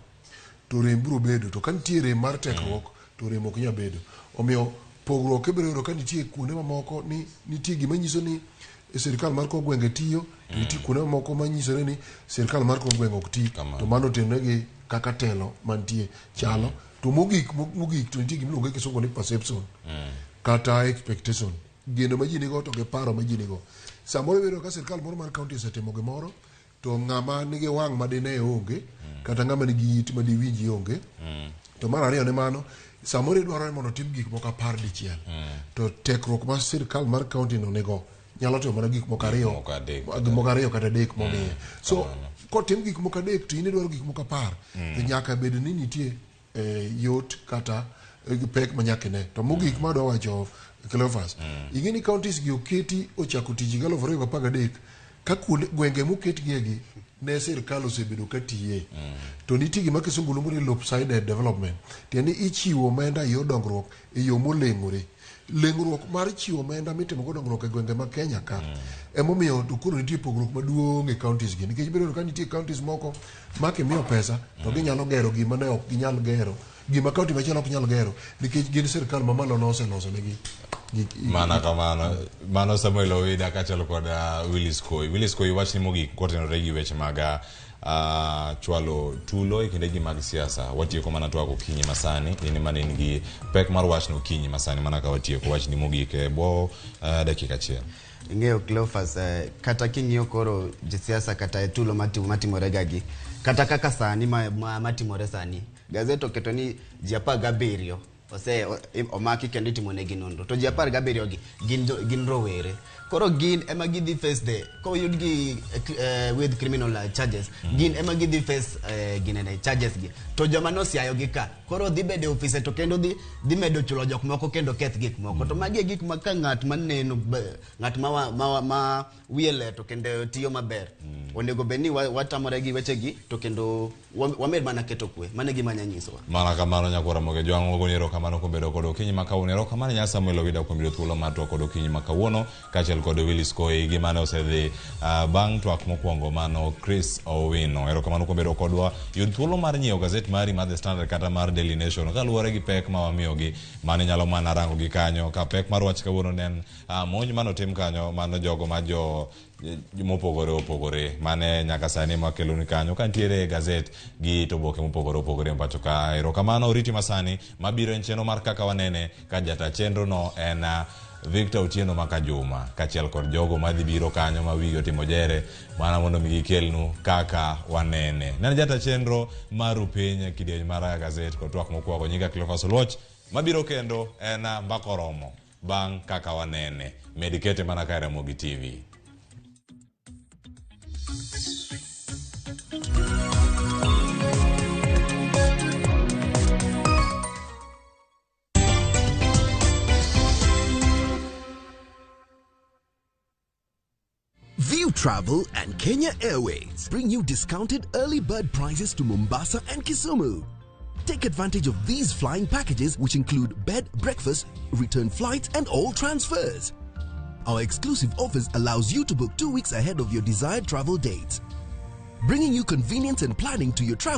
to rem biro bedo, to ka nitie rem mar tekruok, to rem ok nyal bedo. Omiyo pogruok ibiro yudo ka nitie kuonde mamoko ni nitie gima nyiso ni sirkal mar kor gwenge tiyo, to nitie kuonde mamoko manyisore ni sirkal mar kor gwenge ok ti, to mano otenore gi kaka telo mantie chalo. To mogik mogik to nitie gima iluongo gi kisungu ni perception kata expectation, geno ma ji nigo to gi paro ma ji nigo. Samoro ibiro yudo ka sirkal moro mar county osetimo gimoro, to ng'ama nigi wang' madine onge, kata ng'ama nigi it madiwinji onge. To mar ariyo ni mano, samoro idwaro ni mondo otim gik moko 10 dichiel, to tekruok mar sirkal mar county no nigo nyalo timo mana gik moko ariyo, gik moko ariyo kata adek momiye. So kotim gik moko adek to in idwaro gik moko 10, to nyaka bed ni nitie yot kata pek ma nyaka ine. To mogik madwa wacho Cleophas, ing'e ni counties gi oketi ochako tich higa 2013 ka kuonde gwenge moketgie gi ne sirkal osebedo ka tiye. To nitie gima kisungu luongo ni lopsided development, tiende ni ichiwo omenda e yor dongruok e yo moleng'ore. Leng'ruok mar chiwo omenda mitimo go dongruok e gwenge ma Kenya ka emomiyo to koro nitie pogruok maduong' e counties gi, nikech ibiro yudo ka nitie counties moko ma kimiyo pesa to ginyalo gero gima ne ok ginyal gero, gima county machielo ok nyal gero, nikech gin sirkal mamalo noseloso negi. Mana kamano, mano Samuel Owida kaachiel kod Willis Koi. Willis Koi, wachni mogik kotenore gi weche mag chwalo tulo e kindegi mag siasa. Watieko mana twak okinyi masani, in ema ne in gi pek mar wachno okinyi masani, mana ka watieko wachni mogik e bwo dakika achiel. Ing'eyo Cleophas, kata king'iyo koro josiasa kata e tulo matimore ga gi, kata kaka sani matimore sani, gazet oketo ni ji 17 ose omaki kendo itimo negi nonro, to ji 17 gi gin rowere. Koro gin ema gidhi face the koyudgi with criminal charges, gin ema gidhi face ginene charges gi, to joma nosiayo gi ka koro dhi bedo e ofise to kendo dhi medo chulo jok moko kendo keth gik moko. To magi e gik ma ka ng'at maneno ng'at ma wiye ler to kendo tiyo maber, onego bed ni watamore gi wechegi to kendo wamed mana keto kwe. Mano e gima anya nyisowa. Mana kamano nyakwara Moge Jwang' wagoni erokamano kuom bedo kod okinyi ma kawuono. Erokamano nya Samuel Owida kuom yudo thuolo mar twak kod okinyi ma kawuono kaachiel kod Willis Koi gi mane osedhi bang' twak mokwongo mano Chris Owino. Erokamano kuom bedo kodwa. Yud thuolo mar nyiewo gazet mari mar The Standard kata mar Daily Nation kaluwore gi pek ma wamiyogi. Mano inyalo mana rango gi kanyo ka pek mar wach kawuono ne en monj manotim kanyo mano jogo ma jo mopogore opogore mane nyaka sani makeloni kanyo ka nitiere gazet gi to oboke mopogore opogore e pacho ka. Erokamano oriti masani mabiro en chenro mar kaka wanene ka jata chenro no en Victor Otieno Makajuma kaachiel kod jogo madhi biro kanyo ma wigi otimo jere mana mondo mi gikelnu kaka wanene. Nene jata chenro mar Rupiny kidieny mar gazet kod twak mokwongo nyinga Cleophas Oluoch mabiro kendo en mbaka oromo bang' kaka wanene. Med kete mana ka e Ramogi TV. View Travel and Kenya Airways bring you discounted early bird prices to Mombasa and Kisumu. Take advantage of these flying packages, which include bed, breakfast, return flights, and all transfers. Our exclusive offers allows you to book 2 weeks ahead of your desired travel dates, bringing you convenience and planning to your travel.